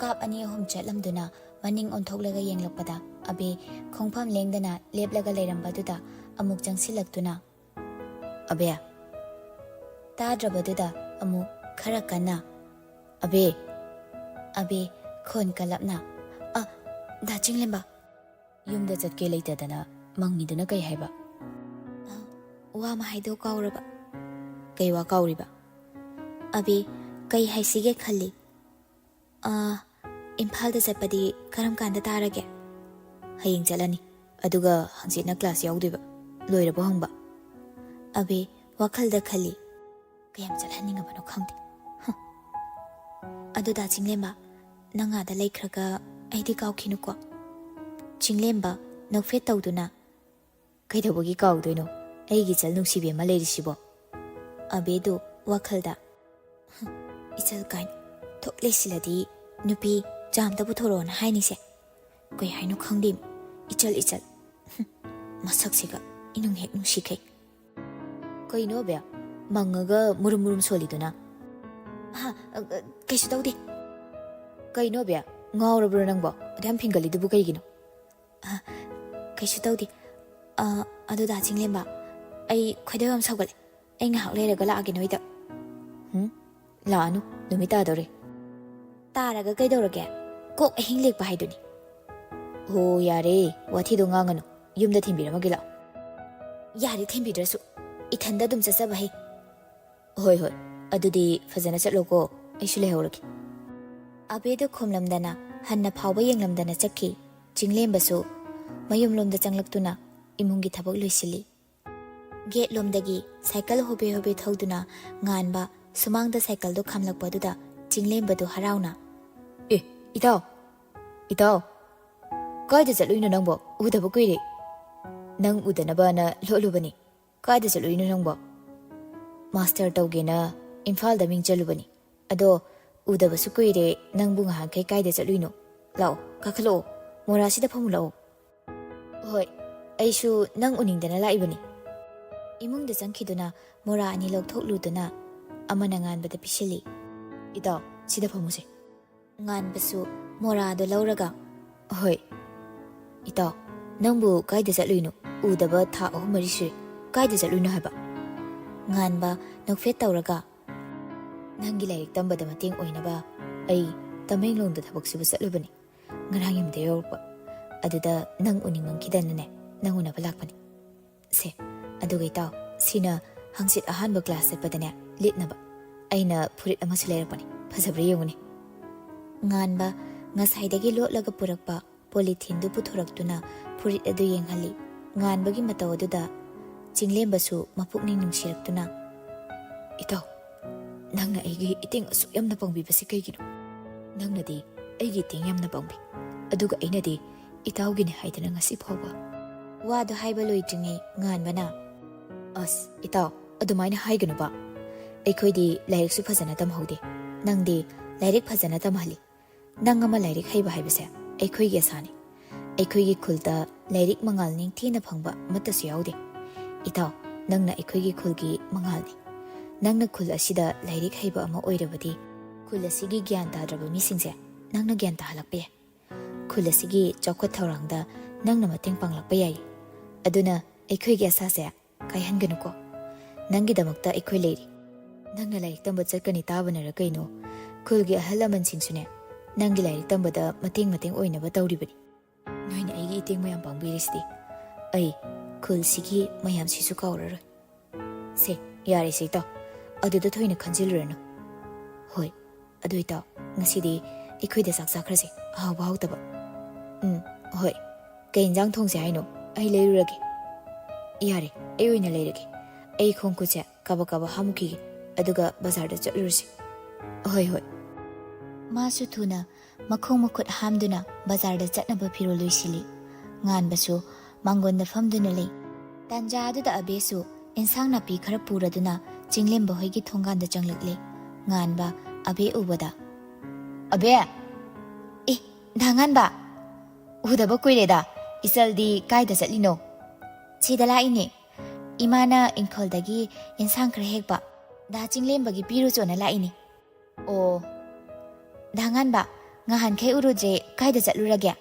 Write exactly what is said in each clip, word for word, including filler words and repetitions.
ꯀꯥꯞ ꯑꯅꯤ ꯑꯍꯨꯝ ꯆꯠꯂꯝꯗꯨꯅ ꯃꯅꯤꯡ ꯑꯣꯟꯊꯣꯛꯂꯒ ꯌꯦꯡꯂꯛꯄꯗ ꯑꯕꯦ ꯈꯣꯡꯐꯝ ꯂꯦꯡꯗꯅ ꯂꯦꯞꯂꯒ ꯂꯩꯔꯝꯕꯗꯨꯗ ꯑꯃꯨꯛ ꯆꯪꯁꯤꯜꯂꯛꯇꯨꯅ, "ꯑꯕꯦ!" ꯇꯥꯗ꯭ꯔꯕꯗꯨꯗ ꯑꯃꯨꯛ ꯈꯔ ꯀꯟꯅ, "ꯑꯕꯦ!" ꯑꯕꯦ ꯈꯣꯟ ꯀꯜꯂꯞꯅ, "ꯑ, ꯗꯥ ꯆꯤꯡꯂꯦꯝꯕ!" "ꯌꯨꯝꯗ ꯆꯠꯀꯦ ꯂꯩꯇꯗꯅ ꯃꯪꯉꯤꯗꯨꯅ ꯀꯩ ꯍꯥꯏꯕ?" "ꯑ, ꯋꯥ ꯑꯃ ꯍꯥꯏꯗꯧ ꯀꯥꯎꯔꯕ꯫" "ꯀꯩ ꯋꯥ ꯀꯥꯎꯔꯤꯕ?" ꯑꯕꯦ ꯀꯩ ꯍꯥꯏꯁꯤꯒꯦ ꯈꯜꯂꯤ꯫ "ꯑ, ꯏꯝꯐꯥꯜꯗ ꯆꯠꯄꯗꯤ ꯀꯔꯝ ꯀꯥꯟꯗ ꯇꯥꯔꯒꯦ?" "ꯍꯌꯦꯡ ꯆꯠꯂꯅꯤ꯫ ꯑꯗꯨꯒ ꯍꯪꯆꯤꯠꯅ ꯀ꯭ꯂꯥꯁ ꯌꯥꯎꯗꯣꯏꯕ꯫ ꯂꯣꯏꯔꯕꯣ ꯍꯪꯕ?" ꯑꯕꯦ ꯋꯥꯈꯜꯗ ꯈꯜꯂꯤ꯫ "ꯀꯌꯥꯝ ꯆꯠꯍꯟꯅꯤꯡꯉꯕꯅꯣ ꯈꯪꯗꯦ꯫ ꯍ꯫ ꯑꯗꯨ ꯗꯥ ꯆꯤꯡꯂꯦꯝꯕ, ꯅꯪ ꯑꯥꯗ ꯂꯩꯈ꯭ꯔꯒ ꯑꯩꯗꯤ ꯀꯥꯎꯈꯤꯅꯨꯀꯣ꯫" ꯆꯤꯡꯂꯦꯝꯕ ꯅꯣꯛꯐꯦꯠ ꯇꯧꯗꯨꯅ, "ꯀꯩꯗꯧꯕꯒꯤ ꯀꯥꯎꯗꯣꯏꯅꯣ? ꯑꯩꯒꯤ ꯏꯆꯜ ꯅꯨꯡꯁꯤꯕꯤ ꯑꯃ ꯂꯩꯔꯤꯁꯤꯕꯣ꯫" ꯑꯕꯦꯗꯨ ꯋꯥꯈꯜꯗ, "ꯍ, ꯏꯆꯜ ꯀꯥꯏꯅ ꯊꯣꯛ ꯂꯩꯁꯤꯜꯂꯗꯤ ꯅꯨꯄꯤ ꯆꯥꯝꯇ ꯄꯨꯊꯣꯔꯛꯑꯣꯅ ꯍꯥꯏꯅꯤꯁꯦ꯫ ꯀꯩ ꯍꯥꯏꯅꯣ ꯈꯪꯗꯦ꯫ ꯏꯆꯜ, ꯏꯆꯜ꯫ ꯍꯨꯝ, ꯃꯁꯛꯁꯤꯒ ꯏꯅꯨꯡ ꯍꯦꯛ ꯅꯨꯡꯁꯤꯈꯩ꯫" "ꯀꯩꯅꯣ ꯑꯕꯦ? ꯃꯪꯉꯒ ꯃꯨꯔꯨꯝ ꯃꯨꯔꯨꯝ ꯁꯣꯜꯂꯤꯗꯨꯅ?" "ꯍꯥ, ꯑ, ꯑ, ꯀꯩꯁꯨ ꯇꯧꯗꯦ꯫" "ꯀꯩꯅꯣ ꯑꯕꯦ? ꯉꯥꯎꯔꯕ꯭ꯔꯣ ꯅꯪꯕꯣ? ꯑꯗꯨꯌꯥꯝ ꯐꯤꯡꯒꯜꯂꯤꯗꯨꯕꯨ ꯀꯩꯒꯤꯅꯣ?" "ꯑ, ꯀꯩꯁꯨ ꯇꯧꯗꯦ꯫ ꯑ, ꯑꯗꯨ ꯗꯥ ꯆꯤꯡꯂꯦꯝꯕ, ꯑꯩ ꯈꯣꯏꯗꯧ ꯌꯥꯝ ꯁꯥꯎꯒꯠꯂꯦ꯫ ꯑꯩ ꯉꯥꯏꯍꯥꯛ ꯂꯩꯔꯒ ꯂꯥꯛꯑꯒꯦ ꯅꯣꯏꯗ꯫" "ꯍꯨꯝ? ꯂꯥꯛꯑꯅꯨ, ꯅꯨꯃꯤꯠ ꯇꯥꯗꯧꯔꯦ꯫" "ꯇꯥꯔꯒ ꯀꯩꯗꯧꯔꯒꯦ? ꯀꯣꯛ ꯑꯍꯤꯡ ꯂꯦꯛꯄ ꯍꯥꯏꯗꯨꯅꯤ꯫" "ꯍꯣ, ꯌꯥꯔꯦ, ꯋꯥꯊꯤꯗꯣ ꯉꯥꯡꯉꯅꯨ꯫ ꯌꯨꯝꯗ ꯊꯤꯟꯕꯤꯔꯝꯃꯒꯦ ꯂꯥꯛꯑꯣ꯫" "ꯌꯥꯔꯦ, ꯊꯤꯟꯕꯤꯗ꯭ꯔꯁꯨ꯫ ꯏꯊꯟꯗ ꯑꯗꯨꯝ ꯆꯠꯆꯕ ꯍꯩ꯫" "ꯍꯣꯏ, ꯍꯣꯏ꯫ ꯑꯗꯨꯗꯤ ꯐꯖꯅ ꯆꯠꯂꯣꯀꯣ꯫ ꯑꯩꯁꯨ ꯂꯩꯍꯧꯔꯒꯦ꯫" ꯑꯕꯦꯗꯨ ꯈꯨꯝꯂꯝꯗꯅ ꯍꯟꯅ ꯐꯥꯎꯕ ꯌꯦꯡꯂꯝꯗꯅ ꯆꯠꯈꯤ꯫ ꯆꯤꯡꯂꯦꯝꯕꯁꯨ ꯃꯌꯨꯝꯂꯣꯝꯗ ꯆꯪꯂꯛꯇꯨꯅ ꯏꯃꯨꯡꯒꯤ ꯊꯕꯛ ꯂꯣꯏꯁꯤꯜꯂꯤ꯫ ꯒꯦꯠꯂꯣꯝꯗꯒꯤ ꯁꯥꯏꯀꯜ ꯍꯣꯕꯦ ꯍꯣꯕꯦ ꯊꯧꯗꯨꯅ ꯉꯥꯟꯕ ꯁꯨꯃꯥꯡꯗ ꯁꯥꯏꯀꯜꯗꯨ ꯈꯥꯝꯂꯛꯄꯗꯨꯗ ꯆꯤꯡꯂꯦꯝꯕꯗꯨ ꯍꯔꯥꯎꯅ, "ꯑꯦ, ꯏꯇꯥꯎ, ꯏꯇꯥꯎ, ꯀꯥꯏꯗ ꯆꯠꯂꯨꯏꯅꯣ ꯅꯪꯕꯣ? ꯎꯗꯕ ꯀꯨꯏꯔꯦ꯫" "ꯅꯪ ꯎꯗꯅꯕꯅ ꯂꯣꯠꯂꯨꯕꯅꯤ꯫ ꯀꯥꯏꯗ ꯆꯠꯂꯨꯏꯅꯣ ꯅꯪꯕꯣ?" "ꯃꯥꯁꯇꯔ ꯇꯧꯒꯦꯅ ꯏꯝꯐꯥꯜꯗ ꯃꯤꯡ ꯆꯜꯂꯨꯕꯅꯤ꯫ ꯑꯗꯣ ꯎꯗꯕꯁꯨ ꯀꯨꯏꯔꯦ, ꯅꯪꯕꯨ ꯉꯍꯥꯟꯈꯩ ꯀꯥꯏꯗ ꯆꯠꯂꯨꯏꯅꯣ? ꯂꯥꯛꯑꯣ, ꯀꯥꯈꯠꯂꯛꯑꯣ, ꯃꯣꯔꯥꯁꯤꯗ ꯐꯝꯃꯨ ꯂꯥꯛꯑꯣ꯫" "ꯍꯣꯏ, ꯑꯩꯁꯨ ꯅꯪ ꯎꯅꯤꯡꯗꯅ ꯂꯥꯛꯏꯕꯅꯤ꯫" ꯏꯃꯨꯡꯗ ꯆꯪꯈꯤꯗꯨꯅ ꯃꯣꯔꯥ ꯑꯅꯤ ꯂꯧꯊꯣꯛꯂꯨꯗꯨꯅ ꯑꯃꯅ ꯉꯥꯟꯕꯗ ꯄꯤꯁꯤꯜꯂꯤ꯫ "ꯏꯇꯥꯎ, ꯁꯤꯗ ꯐꯝꯃꯨꯁꯦ꯫" ꯉꯥꯟꯕꯁꯨ ꯃꯣꯔꯥꯗꯣ ꯂꯧꯔꯒ, "ꯍꯣꯏ꯫ ꯏꯇꯥꯎ, ꯅꯪꯕꯨ ꯀꯥꯏꯗ ꯆꯠꯂꯨꯏꯅꯣ? ꯎꯗꯕ ꯊꯥ ꯑꯍꯨꯝ ꯃꯔꯤ ꯁꯨꯔꯦ꯫ ꯀꯥꯏꯗ ꯆꯠꯂꯨꯏꯅꯣ ꯍꯥꯏꯕ?" ꯉꯥꯟꯕ ꯅꯣꯛꯐꯦꯠ ꯇꯧꯔꯒ, "ꯅꯪꯒꯤ ꯂꯥꯏꯔꯤꯛ ꯇꯝꯕꯗ ꯃꯇꯦꯡ ꯑꯣꯏꯅꯕ ꯑꯩ ꯇꯃꯦꯡꯂꯣꯡꯗ ꯊꯕꯛ ꯁꯨꯕ ꯆꯠꯂꯨꯕꯅꯤ꯫ ꯉꯔꯥꯡ ꯌꯨꯝꯗ ꯌꯧꯔꯛꯄ꯫ ꯑꯗꯨꯗ ꯅꯪ ꯎꯅꯤꯡꯃꯟꯈꯤꯗꯅꯅꯦ, ꯅꯪ ꯎꯅꯕ ꯂꯥꯛꯄꯅꯤ꯫ ꯁꯦ, ꯑꯗꯨꯒ ꯏꯇꯥꯎ, ꯁꯤꯅ ꯍꯪꯆꯤꯠ ꯑꯍꯥꯟꯕ ꯀ꯭ꯂꯥꯁ ꯆꯠꯄꯗꯅꯦ ꯂꯤꯠꯅꯕ꯫ ꯑꯩꯅ ꯐꯨꯔꯤꯠ ꯑꯃꯁꯨ ꯂꯩꯔꯛꯄꯅꯤ꯫ ꯐꯖꯕ꯭ꯔꯥ ꯌꯦꯡꯉꯨꯅꯦ꯫" ꯉꯥꯟꯕ ꯉꯁꯥꯏꯗꯒꯤ ꯂꯣꯠꯂꯒ ꯄꯨꯔꯛꯄ ꯄꯣꯂꯤꯊꯤꯟꯗꯨ ꯄꯨꯊꯣꯔꯛꯇꯨꯅ ꯐꯨꯔꯤꯠ ꯑꯗꯨ ꯌꯦꯡꯍꯜꯂꯤ꯫ ꯉꯥꯟꯕꯒꯤ ꯃꯇꯧ ꯑꯗꯨꯗ ꯆꯤꯡꯂꯦꯝꯕꯁꯨ ꯃꯄꯨꯛꯅꯤꯡ ꯅꯨꯡꯁꯤꯔꯛꯇꯨꯅ, "ꯏꯇꯥꯎ, ꯅꯪꯅ ꯑꯩꯒꯤ ꯏꯇꯦꯡ ꯑꯁꯨꯛ ꯌꯥꯝꯅ ꯄꯥꯡꯕꯤꯕꯁꯤ ꯀꯩꯒꯤꯅꯣ? ꯅꯪꯅꯗꯤ ꯑꯩꯒꯤ ꯏꯇꯦꯡ ꯌꯥꯝꯅ ꯄꯥꯡꯕꯤ, ꯑꯗꯨꯒ ꯑꯩꯅꯗꯤ ꯏꯇꯥꯎꯒꯤꯅꯦ ꯍꯥꯏꯗꯅ ꯉꯁꯤ ꯐꯥꯎꯕ꯫" ꯋꯥꯗꯨ ꯍꯥꯏꯕ ꯂꯣꯏꯗ꯭ꯔꯤꯉꯩ ꯉꯥꯟꯕꯅ, "ꯑꯁ, ꯏꯇꯥꯎ, ꯑꯗꯨꯃꯥꯏꯅ ꯍꯥꯏꯒꯅꯨꯕ꯫ ꯑꯩꯈꯣꯏꯗꯤ ꯂꯥꯏꯔꯤꯛꯁꯨ ꯐꯖꯅ ꯇꯝꯍꯧꯗꯦ꯫ ꯅꯪꯗꯤ ꯂꯥꯏꯔꯤꯛ ꯐꯖꯅ ꯇꯝꯍꯜꯂꯤ꯫ ꯅꯪ ꯑꯃ ꯂꯥꯏꯔꯤꯛ ꯍꯩꯕ ꯍꯥꯏꯕꯁꯦ ꯑꯩꯈꯣꯏꯒꯤ ꯑꯁꯥꯅꯤ꯫ ꯑꯩꯈꯣꯏꯒꯤ ꯈꯨꯜꯗ ꯂꯥꯏꯔꯤꯛ ꯃꯉꯥꯜ ꯅꯤꯡꯊꯤꯅ ꯐꯪꯕ ꯑꯃꯠꯇꯁꯨ ꯌꯥꯎꯗꯦ꯫ ꯏꯇꯥꯎ, ꯅꯪꯅ ꯑꯩꯈꯣꯏꯒꯤ ꯈꯨꯜꯒꯤ ꯃꯉꯥꯜꯅꯤ꯫ ꯅꯪꯅ ꯈꯨꯜ ꯑꯁꯤꯗ ꯂꯥꯏꯔꯤꯛ ꯍꯩꯕ ꯑꯃ ꯑꯣꯏꯔꯕꯗꯤ, ꯈꯨꯜ ꯑꯁꯤꯒꯤ ꯒ꯭ꯌꯥꯟ ꯇꯥꯗ꯭ꯔꯕ ꯃꯤꯁꯤꯡꯁꯦ ꯅꯪꯅ ꯒ꯭ꯌꯥꯟ ꯇꯥꯍꯜꯂꯛꯄ ꯌꯥꯏ꯫ ꯈꯨꯜ ꯑꯁꯤꯒꯤ ꯆꯥꯎꯈꯠ ꯊꯧꯔꯥꯡꯗ ꯅꯪꯅ ꯃꯇꯦꯡ ꯄꯥꯡꯂꯛꯄ ꯌꯥꯏ꯫ ꯑꯗꯨꯅ ꯑꯩꯈꯣꯏꯒꯤ ꯑꯁꯥꯁꯦ ꯀꯥꯏꯍꯟꯒꯅꯨꯀꯣ꯫ ꯅꯪꯒꯤꯗꯃꯛꯇ ꯑꯩꯈꯣꯏ ꯂꯩꯔꯤ꯫ ꯅꯪꯅ ꯂꯥꯏꯔꯤꯛ ꯇꯝꯕ ꯆꯠꯀꯅꯤ ꯇꯥꯕꯅꯔ ꯀꯩꯅꯣ, ꯈꯨꯜꯒꯤ ꯑꯍꯜ ꯂꯃꯟꯁꯤꯡꯁꯨꯅꯦ ꯅꯪꯒꯤ ꯂꯥꯏꯔꯤꯛ ꯇꯝꯕꯗ ꯃꯇꯦꯡ ꯃꯇꯦꯡ ꯑꯣꯏꯅꯕ ꯇꯧꯔꯤꯕꯅꯤ꯫ ꯅꯣꯏꯅ ꯑꯩꯒꯤ ꯏꯇꯦꯡ ꯃꯌꯥꯝ ꯄꯥꯡꯕꯤꯔꯤꯁꯤꯗꯤ ꯑꯩ ꯈꯨꯜꯁꯤꯒꯤ ꯃꯌꯥꯝꯁꯤꯁꯨ ꯀꯥꯎꯔꯔꯣꯏ꯫ ꯁꯦ, ꯌꯥꯔꯦꯁꯦ ꯏꯇꯥꯎ, ꯑꯗꯨꯗ ꯊꯣꯏꯅ ꯈꯟꯖꯤꯜꯂꯨꯔꯅꯨ꯫ ꯍꯣꯏ, ꯑꯗꯨ ꯏꯇꯥꯎ, ꯉꯁꯤꯗꯤ ꯑꯩꯈꯣꯏꯗ ꯆꯥꯛ ꯆꯥꯈ꯭ꯔꯁꯦ, ꯑꯍꯥꯎꯕ ꯍꯥꯎꯇꯕ꯫ ꯎꯝ, ꯍꯣꯏ꯫ ꯀꯩ ꯏꯟꯖꯥꯡ ꯊꯣꯡꯁꯦ ꯍꯥꯏꯅꯣ? ꯑꯩ ꯂꯩꯔꯨꯔꯒꯦ꯫ ꯌꯥꯔꯦ, ꯑꯩ ꯑꯣꯏꯅ ꯂꯩꯔꯒꯦ꯫ ꯑꯩ ꯈꯣꯡ ꯈꯨꯠꯁꯦ ꯀꯥꯕꯛ ꯀꯥꯕꯛ ꯍꯥꯝꯃꯨꯈꯤꯒꯦ, ꯑꯗꯨꯒ ꯕꯖꯥꯔꯗ ꯆꯠꯂꯨꯔꯁꯤ꯫ ꯍꯣꯏ, ꯍꯣꯏ꯫ ꯃꯥꯁꯨ ꯊꯨꯅ ꯃꯈꯣꯡ ꯃꯈꯨꯠ ꯍꯥꯝꯗꯨꯅ ꯕꯖꯥꯔꯗ ꯆꯠꯅꯕ ꯐꯤꯔꯣꯜ ꯂꯣꯏꯁꯤꯜꯂꯤ꯫ ꯉꯥꯟꯕꯁꯨ ꯃꯥꯡꯒꯣꯟꯗ ꯐꯝꯗꯨꯅ ꯂꯩ꯫ ꯇꯥꯟꯖꯥ ꯑꯗꯨꯗ ꯑꯕꯦꯁꯨ ꯏꯟꯁꯥꯡ ꯅꯥꯄꯤ ꯈꯔ ꯄꯨꯔꯗꯨꯅ ꯆꯤꯡꯂꯦꯝꯕ ꯍꯣꯏꯒꯤ ꯊꯣꯡꯒꯥꯟꯗ ꯆꯪꯂꯛꯂꯦ꯫ ꯉꯥꯟꯕ ꯑꯕꯦ ꯎꯕꯗ, "ꯑꯕꯦ!" "ꯑꯦ, ꯗꯥ ꯉꯥꯟꯕ! ꯎꯗꯕ ꯀꯨꯏꯔꯦꯗ꯫ ꯏꯆꯜꯗꯤ ꯀꯥꯏꯗ ꯆꯠꯂꯤꯅꯣ?" "ꯁꯤꯗ ꯂꯥꯛꯏꯅꯦ꯫ ꯏꯃꯥꯅ ꯏꯪꯈꯣꯜꯗꯒꯤ ꯏꯟꯁꯥꯡ ꯈꯔ ꯍꯦꯛꯄ, ꯗꯥ ꯆꯤꯡꯂꯦꯝꯕꯒꯤ ꯄꯤꯔꯨꯆꯣꯅ ꯂꯥꯛꯏꯅꯦ꯫" "ꯑꯣ, "ꯗꯥ ꯉꯥꯟꯕ, ꯉꯍꯥꯟꯈꯩ ꯎꯔꯨꯗ꯭ꯔꯦ, ꯀꯥꯏꯗ ꯆꯠꯂꯨꯔꯒꯦ?"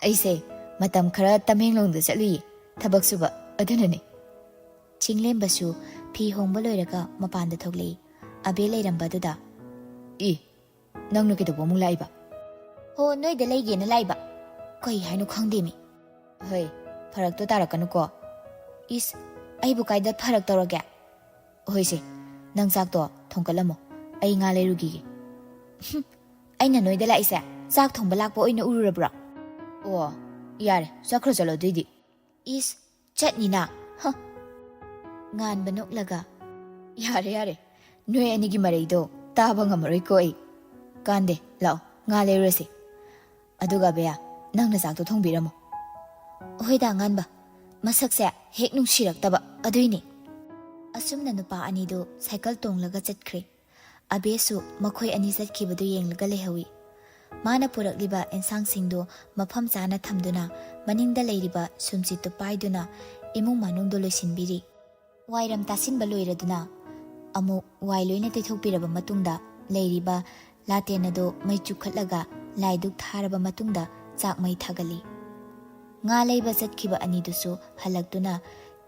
"ꯑꯩꯁꯦ ꯃꯇꯝ ꯈꯔ ꯇꯃꯦꯡꯂꯣꯡꯗ ꯆꯠꯂꯨꯏꯌꯦ, ꯊꯕꯛ ꯁꯨꯕ, ꯑꯗꯨꯅꯅꯦ꯫" ꯆꯤꯡꯂꯦꯝꯕꯁꯨ ꯐꯤ ꯍꯣꯡꯕ ꯂꯣꯏꯔꯒ ꯃꯄꯥꯟꯗ ꯊꯣꯛꯂꯛꯏ꯫ ꯑꯕꯦ ꯂꯩꯔꯝꯕꯗꯨꯗ, "ꯏ, ꯅꯪꯅ ꯀꯩꯗꯧꯕ ꯑꯃꯨꯛ ꯂꯥꯛꯏꯕ?" "ꯍꯣ, ꯅꯣꯏꯗ ꯂꯩꯒꯦꯅ ꯂꯥꯛꯏꯕ꯫ ꯀꯩ ꯍꯥꯏꯅꯣ ꯈꯪꯗꯦꯃꯤ꯫" "ꯍꯣꯏ, ꯐꯔꯛꯇꯣ ꯇꯥꯔꯛꯀꯅꯨꯀꯣ꯫" "ꯏꯁ, ꯑꯩꯕꯨ ꯀꯥꯏꯗ ꯐꯔꯛ ꯇꯧꯔꯒꯦ?" "ꯍꯣꯏꯁꯦ, ꯅꯪ ꯆꯥꯛꯇꯣ ꯊꯣꯡꯀꯠꯂꯝꯃꯣ, ꯑꯩ ꯉꯥ ꯂꯩꯔꯨꯈꯤꯒꯦ꯫" "ꯍꯨꯝ, ꯑꯩꯅ ꯅꯣꯏꯗ ꯂꯥꯛꯏꯁꯦ ꯆꯥꯛ ꯊꯣꯡꯕ ꯂꯥꯛꯄ ꯑꯣꯏꯅ ꯎꯔꯨꯔꯕ꯭ꯔꯣ?" "ꯑꯣ, ꯌꯥꯔꯦ, ꯆꯠꯈ꯭ꯔꯣ ꯆꯠꯂꯣ ꯑꯗꯨꯏꯗꯤ꯫" "ꯏꯁ, ꯆꯠꯅꯤꯅ, ꯍ꯫" ꯉꯥꯟꯕ ꯅꯣꯛꯂꯒ, "ꯌꯥꯔꯦ, ꯌꯥꯔꯦ, ꯅꯣꯏ ꯑꯅꯤꯒꯤ ꯃꯔꯩꯗꯣ ꯇꯥꯕ ꯉꯝꯃꯔꯣꯏꯀꯣ ꯑꯩ꯫ ꯀꯥꯟꯗꯦ, ꯂꯥꯛꯑꯣ, ꯉꯥ ꯂꯩꯔꯨꯔꯁꯤ꯫ ꯑꯗꯨꯒ ꯑꯕꯦꯌꯥ, ꯅꯪꯅ ꯆꯥꯛꯇꯣ ꯊꯣꯡꯕꯤꯔꯝꯃꯣ꯫" "ꯍꯣꯏꯗ, ꯉꯥꯟꯕ, ꯃꯁꯛꯁꯦ ꯍꯦꯛ ꯅꯨꯡꯁꯤꯔꯛꯇꯕ, ꯑꯗꯨꯏꯅꯤ꯫" ꯑꯁꯨꯝꯅ ꯅꯨꯄꯥ ꯑꯅꯤꯗꯨ ꯁꯥꯏꯀꯜ ꯇꯣꯡꯂꯒ ꯆꯠꯈ꯭ꯔꯦ꯫ ꯑꯕꯦꯁꯨ ꯃꯈꯣꯏ ꯑꯅꯤ ꯆꯠꯈꯤꯕꯗꯨ ꯌꯦꯡꯂꯒ ꯂꯩꯍꯧꯏ꯫ ꯃꯥꯅ ꯄꯨꯔꯛꯂꯤꯕ ꯑꯦꯟꯁꯥꯡꯁꯤꯡꯗꯨ ꯃꯐꯝ ꯆꯥꯅ ꯊꯝꯗꯨꯅ, ꯃꯅꯤꯡꯗ ꯂꯩꯔꯤꯕ ꯁꯨꯝꯆꯤꯠꯇꯨ ꯄꯥꯏꯗꯨꯅ ꯏꯃꯨꯡ ꯃꯅꯨꯡꯗꯨ ꯂꯣꯏꯁꯤꯟꯕꯤꯔꯤ꯫ ꯋꯥꯏꯔꯝ ꯇꯥꯁꯤꯟꯕ ꯂꯣꯏꯔꯗꯨꯅ, ꯑꯃꯨꯛ ꯋꯥꯏ ꯂꯣꯏꯅ ꯇꯩꯊꯣꯛꯄꯤꯔꯕ ꯃꯇꯨꯡꯗ, ꯂꯩꯔꯤꯕ ꯂꯥꯇꯦꯟ ꯑꯗꯨ ꯃꯩ ꯆꯨꯞꯈꯠꯂꯒ ꯂꯥꯏꯗꯨꯛ ꯊꯥꯔꯕ ꯃꯇꯨꯡꯗ, ꯆꯥꯛ ꯃꯩ ꯊꯥꯒꯠꯂꯤ꯫ ꯉꯥ ꯂꯩꯕ ꯆꯠꯈꯤꯕ ꯑꯅꯤꯗꯨꯁꯨ ꯍꯜꯂꯛꯇꯨꯅ,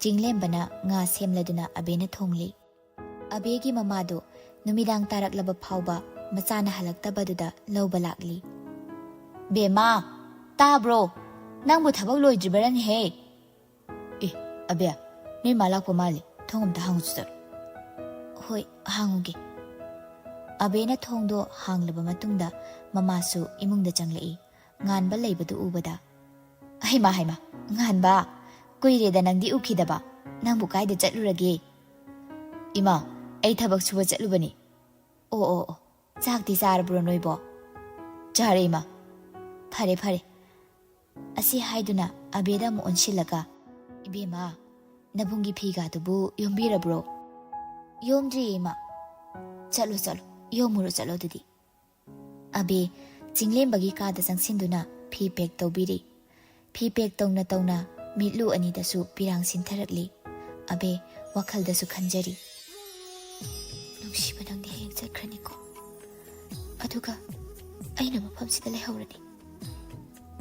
ꯆꯤꯡꯂꯦꯝꯕꯅ ꯉꯥ ꯁꯦꯝꯂꯗꯨꯅ ꯑꯕꯦꯅ ꯊꯣꯡꯂꯤ꯫ ꯑꯕꯦꯒꯤ ꯃꯃꯥꯗꯨ ꯅꯨꯃꯤꯗꯥꯡ ꯇꯥꯔꯛꯂꯕ ꯐꯥꯎꯕ ꯃꯆꯥꯅ ꯍꯜꯂꯛꯇꯕꯗꯨꯗ ꯂꯧꯕ ꯂꯥꯛꯂꯤ꯫ "ꯕꯦꯝꯃ, ꯇꯥꯕ꯭ꯔꯣ? ꯅꯪꯕꯨ ꯊꯕꯛ ꯂꯣꯏꯗ꯭ꯔꯤꯕꯔꯅꯦꯍꯦ?" "ꯑꯦ, ꯑꯕꯦ, ꯅꯣꯏ ꯃꯥ ꯂꯥꯛꯄ ꯃꯥꯜꯂꯦ, ꯊꯣꯡ ꯑꯝꯇ ꯍꯥꯡꯉꯨ ꯆꯠꯂꯣ꯫" "ꯍꯣꯏ, ꯍꯥꯡꯉꯨꯒꯦ꯫" ꯑꯕꯦꯅ ꯊꯣꯡꯗꯣ ꯍꯥꯡꯂꯕ ꯃꯇꯨꯡꯗ, ꯃꯃꯥꯁꯨ ꯏꯃꯨꯡꯗ ꯆꯪꯂꯛꯏ꯫ ꯉꯥꯟꯕ ꯂꯩꯕꯗꯨ ꯎꯕꯗ, "ꯍꯩꯃꯥ, ꯍꯩꯃꯥ, ꯉꯥꯟꯕ, ꯀꯨꯏꯔꯦꯗ ꯅꯪꯗꯤ ꯎꯈꯤꯗꯕ꯫ ꯅꯪꯕꯨ ꯀꯥꯏꯗ ꯆꯠꯂꯨꯔꯒꯦ?" "ꯏꯃꯥ, ꯑꯩ ꯊꯕꯛ ꯁꯨꯕ ꯆꯠꯂꯨꯕꯅꯤ꯫" "ꯑꯣ, ꯑꯣ, ꯑꯣ, ꯆꯥꯛꯇꯤ ꯆꯥꯔꯕ꯭ꯔꯣ ꯅꯣꯏꯕꯣ?" "ꯆꯥꯔꯦ, ꯏꯃꯥ꯫" "ꯐꯔꯦ, ꯐꯔꯦ꯫" ꯑꯁꯤ ꯍꯥꯏꯗꯨꯅ ꯑꯕꯦꯗ ꯑꯃꯨꯛ ꯑꯣꯟꯁꯤꯜꯂꯒ, "ꯏꯕꯦꯝꯃ, ꯅꯕꯨꯡꯒꯤ ꯐꯤꯒꯥꯗꯨꯕꯨ ꯌꯣꯝꯕꯤꯔꯕ꯭ꯔꯣ?" "ꯌꯣꯝꯗ꯭ꯔꯤꯌꯦ, ꯏꯃꯥ꯫" "ꯆꯠꯂꯣ, ꯆꯠꯂꯣ, ꯌꯣꯝꯃꯨꯔꯣ ꯆꯠꯂꯣ ꯑꯗꯨꯗꯤ꯫" ꯑꯕꯦ ꯆꯤꯡꯂꯦꯝꯕꯒꯤ ꯀꯥꯗ ꯆꯪꯁꯤꯟꯗꯨꯅ ꯐꯤ ꯄꯦꯛ ꯇꯧꯕꯤꯔꯤ꯫ ꯐꯤ ꯄꯦꯛ ꯇꯧꯅ ꯇꯧꯅ ꯃꯤꯠꯂꯨ ꯑꯅꯤꯗꯁꯨ ꯄꯤꯔꯥꯡ ꯁꯤꯟꯊꯔꯛꯂꯤ꯫ ꯑꯕꯦ ꯋꯥꯈꯜꯗꯁꯨ ꯈꯟꯖꯔꯤ, "ꯅꯨꯡꯁꯤꯕ, ꯅꯪꯗꯤ ꯍꯌꯦꯡ ꯆꯠꯈ꯭ꯔꯅꯤꯀꯣ? ꯑꯗꯨꯒ ꯑꯩꯅ ꯃꯐꯝꯁꯤꯗ ꯂꯩꯍꯧꯔꯅꯤ꯫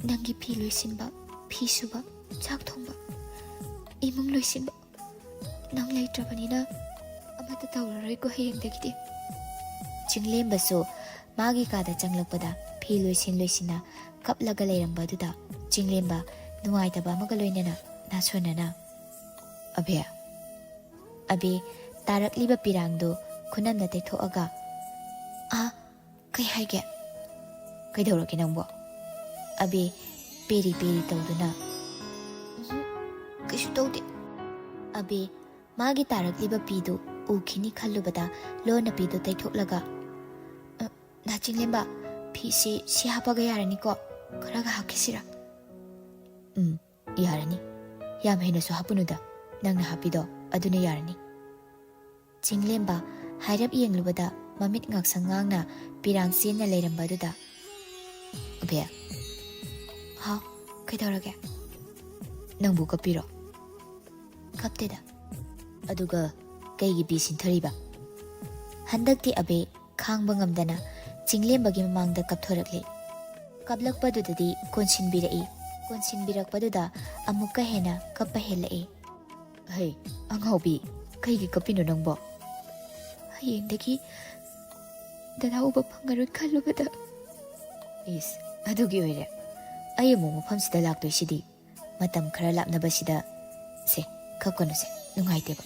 ꯅꯪꯒꯤ ꯐꯤ ꯂꯣꯏꯁꯤꯟꯕ, ꯐꯤ ꯁꯨꯕ, ꯆꯥꯛ ꯊꯣꯡꯕ, ꯏꯃꯨꯡ ꯂꯣꯏꯁꯤꯟꯕ, ꯅꯪ ꯂꯩꯇ꯭ꯔꯕꯅꯤꯅ ꯑꯃꯠꯇ ꯇꯧꯔꯔꯣꯏꯀꯣ ꯍꯌꯦꯡꯗꯒꯤꯗꯤ꯫ ꯆꯤꯡꯂꯦꯝꯕꯁꯨ ꯃꯥꯒꯤ ꯀꯥꯗ ꯆꯪꯂꯛꯄꯗ ꯐꯤ ꯂꯣꯏꯁꯤꯟ ꯂꯣꯏꯁꯤꯟꯅ ꯀꯞꯂꯒ ꯂꯩꯔꯝꯕ ꯑꯗꯨꯗ ꯆꯤꯡꯂꯦꯝꯕ ꯅꯨꯡꯉꯥꯏꯇꯕ ꯑꯃꯒ ꯂꯣꯏꯅꯅ ꯅꯥꯁꯣꯟꯅꯅ, "ꯑꯕꯦ!" ꯑꯕꯦ ꯇꯥꯔꯛꯂꯤꯕ ꯄꯤꯔꯥꯡꯗꯨ ꯈꯨꯅꯝꯅ ꯇꯩꯊꯣꯛꯑꯒ, "ꯑꯥ, ꯀꯩ ꯍꯥꯏꯒꯦ?" "ꯀꯩꯗꯧꯔꯒꯦ ꯅꯪꯕꯣ?" ꯑꯕꯦ ꯄꯦꯔꯤ ꯄꯦꯔꯤ ꯇꯧꯗꯨꯅ, "ꯎꯝ, ꯀꯩꯁꯨ ꯇꯧꯗꯦ꯫" ꯑꯕꯦ ꯃꯥꯒꯤ ꯇꯥꯔꯛꯂꯤꯕ ꯄꯤꯗꯨ ꯎꯈꯤꯅꯤ ꯈꯜꯂꯨꯕꯗ ꯂꯣꯟꯅ ꯄꯤꯗꯨ ꯇꯩꯊꯣꯛꯂꯒ, "ꯑ, ꯅꯥ ꯆꯤꯡꯂꯦꯝꯕ, ꯐꯤꯁꯤ ꯁꯤ ꯍꯥꯞꯄꯒ ꯌꯥꯔꯅꯤꯀꯣ? ꯈꯔꯒ ꯍꯥꯞꯈꯤꯁꯤꯔꯥ?" "ꯎꯝ, ꯌꯥꯔꯅꯤ꯫ ꯌꯥꯝ ꯍꯦꯟꯅꯁꯨ ꯍꯥꯞꯄꯨꯅꯨꯗ꯫ ꯅꯪꯅ ꯍꯥꯞꯄꯤꯗꯣ ꯑꯗꯨꯅ ꯌꯥꯔꯅꯤ꯫" ꯆꯤꯡꯂꯦꯝꯕ ꯍꯥꯏꯔꯞ ꯌꯦꯡꯂꯨꯕꯗ ꯃꯃꯤꯠ ꯉꯥꯛꯁꯪ ꯉꯥꯡꯅ ꯄꯤꯔꯥꯡ ꯆꯦꯟꯅ ꯂꯩꯔꯝꯕ ꯑꯗꯨꯗ, "ꯑꯕꯦ꯫" "ꯍꯥꯎ, ꯀꯩꯗꯧꯔꯒꯦ?" "ꯅꯪꯕꯨ ꯀꯞꯄꯤꯔꯣ?" "ꯀꯞꯇꯦꯗ꯫" "ꯑꯗꯨꯒ ꯀꯩꯒꯤ ꯄꯤ ꯁꯤꯟꯊꯔꯤꯕ?" ꯍꯟꯗꯛꯇꯤ ꯑꯕꯦ ꯈꯥꯡꯕ ꯉꯝꯗꯅ ꯆꯤꯡꯂꯦꯝꯕꯒꯤ ꯃꯃꯥꯡꯗ ꯀꯞꯊꯣꯔꯛꯂꯦ꯫ ꯀꯞꯂꯛꯄꯗꯨꯗꯗꯤ ꯀꯣꯟꯁꯤꯟꯕꯤꯔꯛꯏ꯫ ꯀꯣꯟꯁꯤꯟꯕꯤꯔꯛꯄꯗꯨꯗ ꯑꯃꯨꯛꯀ ꯍꯦꯟꯅ ꯀꯞꯄ ꯍꯦꯜꯂꯛꯏ꯫ "ꯍꯩ, ꯑꯉꯥꯎꯕꯤ, ꯀꯩꯒꯤ ꯀꯞꯄꯤꯅꯣ ꯅꯪꯕꯣ?" "ꯍꯌꯦꯡꯗꯒꯤ ꯗꯗꯥ ꯎꯕ ꯐꯪꯉꯔꯣꯏ ꯈꯜꯂꯨꯕꯗ꯫" "ꯏꯁ, ꯑꯗꯨꯒꯤ ꯑꯣꯏꯔꯦ꯫ ꯑꯩ ꯑꯃꯨꯛ ꯃꯐꯝꯁꯤꯗ ꯂꯥꯛꯇꯣꯏꯁꯤꯗꯤ꯫ ꯃꯇꯝ ꯈꯔ ꯂꯥꯞꯅꯕꯁꯤꯗ꯫ ꯁꯦ, ꯀꯞꯀꯅꯨꯁꯦ, ꯅꯨꯡꯉꯥꯏꯇꯦꯕ꯫"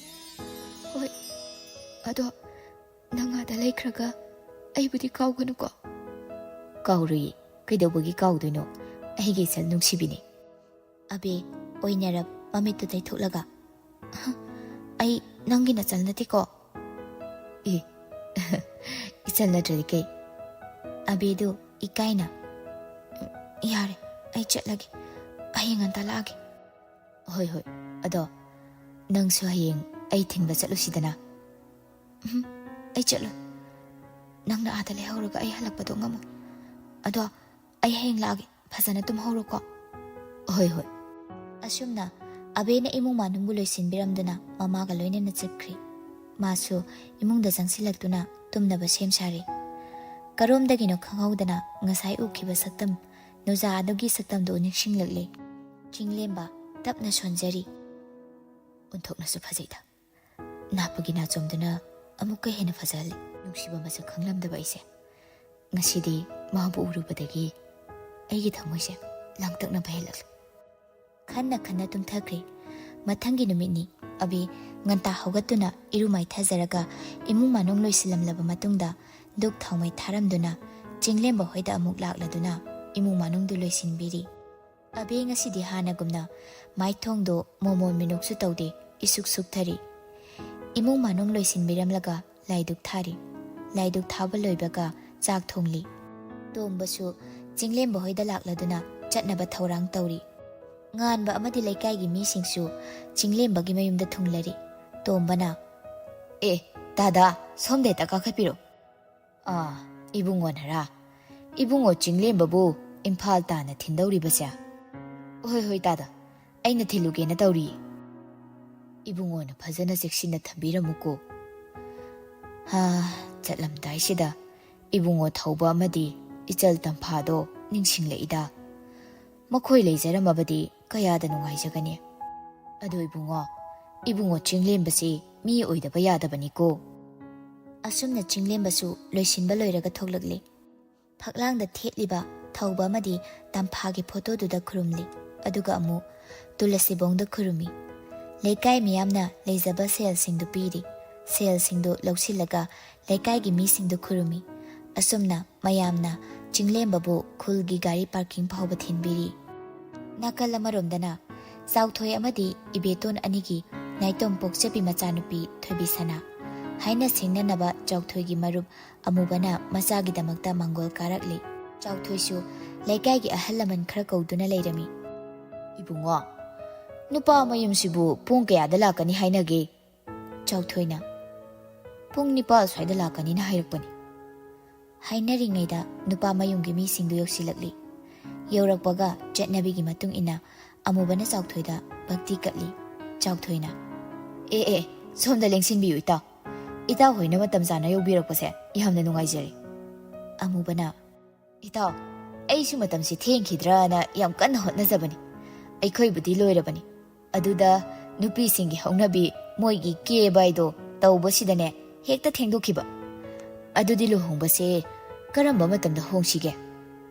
"ꯍꯣꯏ, ꯑꯗꯣ ꯅꯪ ꯑꯥꯗ ꯂꯩꯈ꯭ꯔꯒ ꯑꯩꯕꯨꯗꯤ ꯀꯥꯎꯒꯅꯨꯀꯣ꯫" "ꯀꯥꯎꯔꯨꯏ, ꯀꯩꯗꯧꯕꯒꯤ ꯀꯥꯎꯗꯣꯏꯅꯣ? ꯑꯩꯒꯤ ꯏꯆꯜ ꯅꯨꯡꯁꯤꯕꯤꯅꯤ꯫" ꯑꯕꯦ ꯑꯣꯏꯅꯔꯞ ꯃꯃꯤꯠꯇꯨ ꯇꯩꯊꯣꯛꯂꯒ, "ꯍ, ꯑꯩ ꯅꯪꯒꯤ ꯅꯆꯜ ꯅꯠꯇꯦꯀꯣ?" "ꯑꯦ, ꯏꯆꯜ ꯅꯠꯇ꯭ꯔꯗꯤ ꯀꯩ?" ꯑꯕꯦꯗꯨ ꯏꯀꯥꯏꯅ, "ꯌꯥꯔꯦ, ꯑꯩ ꯆꯠꯂꯒꯦ꯫ ꯍꯌꯦꯡ ꯉꯟꯇꯥ ꯂꯥꯛꯑꯒꯦ꯫" "ꯍꯣꯏ, ꯍꯣꯏ꯫ ꯑꯗꯣ ꯅꯪꯁꯨ ꯍꯌꯦꯡ ꯑꯩ ꯊꯤꯟꯕ ꯆꯠꯂꯨꯁꯤꯗꯅ꯫" "ꯎꯝ, ꯑꯩ ꯆꯠꯂꯣꯏ꯫ ꯅꯪꯅ ꯑꯥꯗ ꯂꯩꯍꯧꯔꯒ ꯑꯩ ꯍꯜꯂꯛꯄꯗꯣ ꯉꯝꯃꯣꯏ꯫ ꯑꯗꯣ ꯑꯩ ꯍꯌꯦꯡ ꯂꯥꯛꯑꯒꯦ꯫ ꯐꯖꯅ ꯇꯨꯝꯍꯧꯔꯣꯀꯣ꯫" "ꯍꯣꯏ, ꯍꯣꯏ꯫" ꯑꯁꯨꯝꯅ ꯑꯕꯦꯅ ꯏꯃꯨꯡ ꯃꯅꯨꯡꯕꯨ ꯂꯣꯏꯁꯤꯟꯕꯤꯔꯝꯗꯨꯅ ꯃꯃꯥꯒ ꯂꯣꯏꯅꯅ ꯆꯠꯈ꯭ꯔꯤ꯫ ꯃꯥꯁꯨ ꯏꯃꯨꯡꯗ ꯆꯪꯁꯤꯜꯂꯛꯇꯨꯅ ꯇꯨꯝꯅꯕ ꯁꯦꯝ ꯁꯥꯔꯤ꯫ ꯀꯔꯣꯝꯗꯒꯤꯅꯣ ꯈꯪꯍꯧꯗꯅ ꯉꯁꯥꯏ ꯎꯈꯤꯕ ꯁꯛꯇꯝ, ꯅꯨꯖꯥ ꯑꯗꯨꯒꯤ ꯁꯛꯇꯝꯗꯨ ꯅꯤꯡꯁꯤꯡꯂꯛꯂꯦ꯫ ꯆꯤꯡꯂꯦꯝꯕ, ꯇꯞꯅ ꯁꯣꯟꯖꯔꯤ꯫ ꯑꯣꯟꯊꯣꯛꯅꯁꯨ ꯐꯖꯩꯗ꯫ ꯅꯥꯞꯄꯒꯤ ꯅꯥꯆꯣꯝꯗꯨꯅ ꯑꯃꯨꯛꯀ ꯍꯦꯟꯅ ꯐꯖꯍꯜꯂꯤ꯫ ꯅꯨꯡꯁꯤꯕ ꯃꯁꯛ ꯈꯪꯂꯝꯗꯕ ꯑꯩꯁꯦ ꯉꯁꯤꯗꯤ ꯃꯍꯥꯛꯄꯨ ꯎꯔꯨꯕꯗꯒꯤ ꯑꯩꯒꯤ ꯊꯃꯣꯏꯁꯦ ꯂꯥꯡꯇꯛꯅꯕ ꯍꯦꯜꯂꯛꯂꯤ꯫ ꯈꯟꯅ ꯈꯟꯅ ꯇꯨꯝꯊꯈ꯭ꯔꯦ꯫ ꯃꯊꯪꯒꯤ ꯅꯨꯃꯤꯠꯅꯤ꯫ ꯑꯕꯤ ꯉꯟꯇꯥ ꯍꯧꯒꯠꯇꯨꯅ ꯏꯔꯨ ꯃꯥꯏꯊꯖꯔꯒ ꯏꯃꯨꯡ ꯃꯅꯨꯡ ꯂꯣꯏꯁꯤꯜꯂꯝꯂꯕ ꯃꯇꯨꯡꯗ ꯙꯨꯛ ꯊꯥꯎꯃꯩ ꯊꯥꯔꯝꯗꯨꯅ ꯆꯤꯡꯂꯦꯝꯕ ꯍꯣꯏꯗ ꯑꯃꯨꯛ ꯂꯥꯛꯂꯗꯨꯅ ꯏꯃꯨꯡ ꯃꯅꯨꯡꯗꯨ ꯂꯣꯏꯁꯤꯟꯕꯤꯔꯤ꯫ ꯑꯕꯤ ꯉꯁꯤꯗꯤ ꯍꯥꯟꯅꯒꯨꯝꯅ ꯃꯥꯏꯊꯣꯡꯗꯣ ꯃꯣꯃꯣꯟ ꯃꯤꯅꯣꯛꯁꯨ ꯇꯧꯗꯦ, ꯏꯁꯨꯛ ꯁꯨꯛꯊꯔꯤ꯫ ꯏꯃꯨꯡ ꯃꯅꯨꯡ ꯂꯣꯏꯁꯤꯟꯕꯤꯔꯝꯂꯒ ꯂꯥꯏꯗꯨꯛ ꯊꯥꯔꯤ꯫ ꯂꯥꯏꯗꯨꯛ ꯊꯥꯕ ꯂꯣꯏꯕꯒ ꯆꯥꯛ ꯊꯣꯡꯂꯤ꯫ ꯇꯣꯝꯕꯁꯨ ꯆꯤꯡꯂꯦꯝꯕ ꯍꯣꯏꯗ ꯂꯥꯛꯂꯗꯨꯅ ꯆꯠꯅꯕ ꯊꯧꯔꯥꯡ ꯇꯧꯔꯤ꯫ ꯉꯥꯟꯕ ꯑꯃꯗꯤ ꯂꯩꯀꯥꯏꯒꯤ ꯃꯤꯁꯤꯡꯁꯨ ꯆꯤꯡꯂꯦꯝꯕꯒꯤ ꯃꯌꯨꯝꯗ ꯊꯨꯡꯂꯔꯤ꯫ ꯇꯣꯝꯕꯅ, "ꯑꯦ, ꯇꯥꯗꯥ, ꯁꯣꯝꯗ ꯍꯦꯛꯇ ꯀꯥꯈꯠꯄꯤꯔꯣ꯫ ꯑꯥ, ꯏꯕꯨꯡꯉꯣꯅꯔꯥ? ꯏꯕꯨꯡꯉꯣ ꯆꯤꯡꯂꯦꯝꯕꯕꯨ ꯏꯝꯐꯥꯜ ꯇꯥꯟꯅ ꯊꯤꯟꯗꯧꯔꯤꯕꯁꯦ?" "ꯍꯣꯏ, ꯍꯣꯏ, ꯇꯥꯗ, ꯑꯩꯅ ꯊꯤꯜꯂꯨꯒꯦꯅ ꯇꯧꯔꯤꯌꯦ꯫ ꯏꯕꯨꯡꯉꯣꯅ ꯐꯖꯅ ꯆꯦꯛꯁꯤꯟꯅ ꯊꯝꯕꯤꯔꯝꯃꯨꯀꯣ꯫ ꯍꯥ, ꯆꯠꯂꯝꯗꯥꯏꯁꯤꯗ ꯏꯕꯨꯡꯉꯣ ꯊꯧꯕ ꯑꯃꯗꯤ ꯏꯆꯜ ꯇꯝꯐꯥꯗꯣ ꯅꯤꯡꯁꯤꯡꯂꯛꯏꯗ꯫ ꯃꯈꯣꯏ ꯂꯩꯖꯔꯝꯃꯕꯗꯤ ꯀꯌꯥꯗ ꯅꯨꯡꯉꯥꯏꯖꯒꯅꯤ꯫ ꯑꯗꯣ ꯏꯕꯨꯡꯉꯣ, ꯏꯕꯨꯡꯉꯣ ꯆꯤꯡꯂꯦꯝꯕꯁꯤ ꯃꯤ ꯑꯣꯏꯗꯕ ꯌꯥꯗꯕꯅꯤꯀꯣ꯫" ꯑꯁꯨꯝꯅ ꯆꯤꯡꯂꯦꯝꯕꯁꯨ ꯂꯣꯏꯁꯤꯟꯕ ꯂꯣꯏꯔꯒ ꯊꯣꯛꯂꯛꯂꯤ꯫ ꯐꯛꯂꯥꯡꯗ ꯊꯦꯠꯂꯤꯕ ꯊꯧꯕ ꯑꯃꯗꯤ ꯇꯝꯐꯥꯒꯤ ꯐꯣꯇꯣꯗꯨꯗ ꯈꯨꯔꯨꯝꯂꯤ꯫ ꯑꯗꯨꯒ ꯑꯃꯨꯛ ꯇꯨꯂꯁꯤꯕꯣꯡꯗ ꯈꯨꯔꯨꯝꯃꯤ꯫ ꯂꯩꯀꯥꯏ ꯃꯤꯌꯥꯝꯅ ꯂꯩꯖꯕ ꯁꯦꯜꯁꯤꯡꯗꯨ ꯄꯤꯔꯤ꯫ ꯁꯦꯜꯁꯤꯡꯗꯨ ꯂꯧꯁꯤꯜꯂꯒ ꯂꯩꯀꯥꯏꯒꯤ ꯃꯤꯁꯤꯡꯗꯨ ꯈꯨꯔꯨꯝꯃꯤ꯫ ꯑꯁꯨꯝꯅ ꯃꯌꯥꯝꯅ ꯆꯤꯡꯂꯦꯝꯕꯕꯨ ꯈꯨꯜꯒꯤ ꯒꯥꯔꯤ ꯄꯥꯔꯀꯤꯡ ꯐꯥꯎꯕ ꯊꯤꯟꯕꯤꯔꯤ꯫ ꯅꯥꯀꯜ ꯑꯃꯔꯣꯝꯗꯅ ꯆꯥꯎꯊꯣꯏ ꯑꯃꯗꯤ ꯏꯕꯦꯇꯣꯟ ꯑꯅꯤꯒꯤ ꯅꯥꯏꯇꯣꯝ ꯄꯣꯛꯆꯕꯤ ꯃꯆꯥꯅꯨꯄꯤ ꯊꯣꯏꯕꯤꯁꯅꯥ꯫ ꯍꯥꯏꯅ ꯁꯤꯡꯅꯅꯕ ꯆꯥꯎꯊꯣꯏꯒꯤ ꯃꯔꯨꯞ ꯑꯃꯨꯕꯅ ꯃꯆꯥꯒꯤꯗꯃꯛꯇ ꯃꯪꯒꯣꯜ ꯀꯥꯔꯛꯂꯤ꯫ ꯆꯥꯎꯊꯣꯏꯁꯨ ꯂꯩꯀꯥꯏꯒꯤ ꯑꯍꯜ ꯂꯃꯟ ꯈꯔ ꯀꯧꯗꯨꯅ ꯂꯩꯔꯝꯃꯤ꯫ "ꯏꯕꯨꯡꯉꯣ, ꯅꯨꯄꯥ ꯃꯌꯨꯝꯁꯤꯕꯨ ꯄꯨꯡ ꯀꯌꯥꯗ ꯂꯥꯛꯀꯅꯤ ꯍꯥꯏꯅꯒꯦ?" ꯆꯥꯎꯊꯣꯏꯅ, "ꯄꯨꯡ ꯅꯤꯄꯥꯜ ꯁ꯭ꯋꯥꯏꯗ ꯂꯥꯛꯀꯅꯤꯅ ꯍꯥꯏꯔꯛꯄꯅꯤ꯫" ꯍꯥꯏꯅꯔꯤꯉꯩꯗ ꯅꯨꯄꯥ ꯃꯌꯨꯝꯒꯤ ꯃꯤꯁꯤꯡꯗꯨ ꯌꯧꯁꯤꯜꯂꯛꯂꯤ꯫ ꯌꯧꯔꯛꯄꯒ ꯆꯠꯅꯕꯤꯒꯤ ꯃꯇꯨꯡ ꯏꯟꯅ ꯑꯃꯨꯕꯅ ꯆꯥꯎꯊꯣꯏꯗ ꯚꯛꯇꯤ ꯀꯠꯂꯤ꯫ ꯆꯥꯎꯊꯣꯏꯅ, "ꯑꯦ, ꯑꯦ, ꯁꯣꯝꯗ ꯂꯦꯡꯁꯤꯟꯕꯤꯌꯨ ꯏꯇꯥꯎ꯫ ꯏꯇꯥꯎ ꯍꯣꯏꯅ ꯃꯇꯝ ꯆꯥꯅ ꯌꯧꯕꯤꯔꯛꯄꯁꯦ ꯌꯥꯝꯅ ꯅꯨꯡꯉꯥꯏꯖꯔꯦ꯫" ꯑꯃꯨꯕꯅ, "ꯏꯇꯥꯎ, ꯑꯩꯁꯨ ꯃꯇꯝꯁꯤ ꯊꯦꯡꯈꯤꯗ꯭ꯔꯅ ꯌꯥꯝ ꯀꯟꯅ ꯍꯣꯠꯅꯖꯕꯅꯤ꯫ ꯑꯩꯈꯣꯏꯕꯨꯗꯤ ꯂꯣꯏꯔꯕꯅꯤ꯫ ꯑꯗꯨꯗ ꯅꯨꯄꯤꯁꯤꯡꯒꯤ ꯍꯧꯅꯕꯤ ꯃꯣꯏꯒꯤ ꯀꯦꯕ ꯍꯥꯏꯗꯣ ꯇꯧꯕꯁꯤꯗꯅꯦ ꯍꯦꯛꯇ ꯊꯦꯡꯗꯣꯛꯈꯤꯕ꯫ ꯑꯗꯨꯗꯤ ꯂꯨꯍꯣꯡꯕꯁꯦ ꯀꯔꯝꯕ ꯃꯇꯝꯗ ꯍꯣꯡꯁꯤꯒꯦ?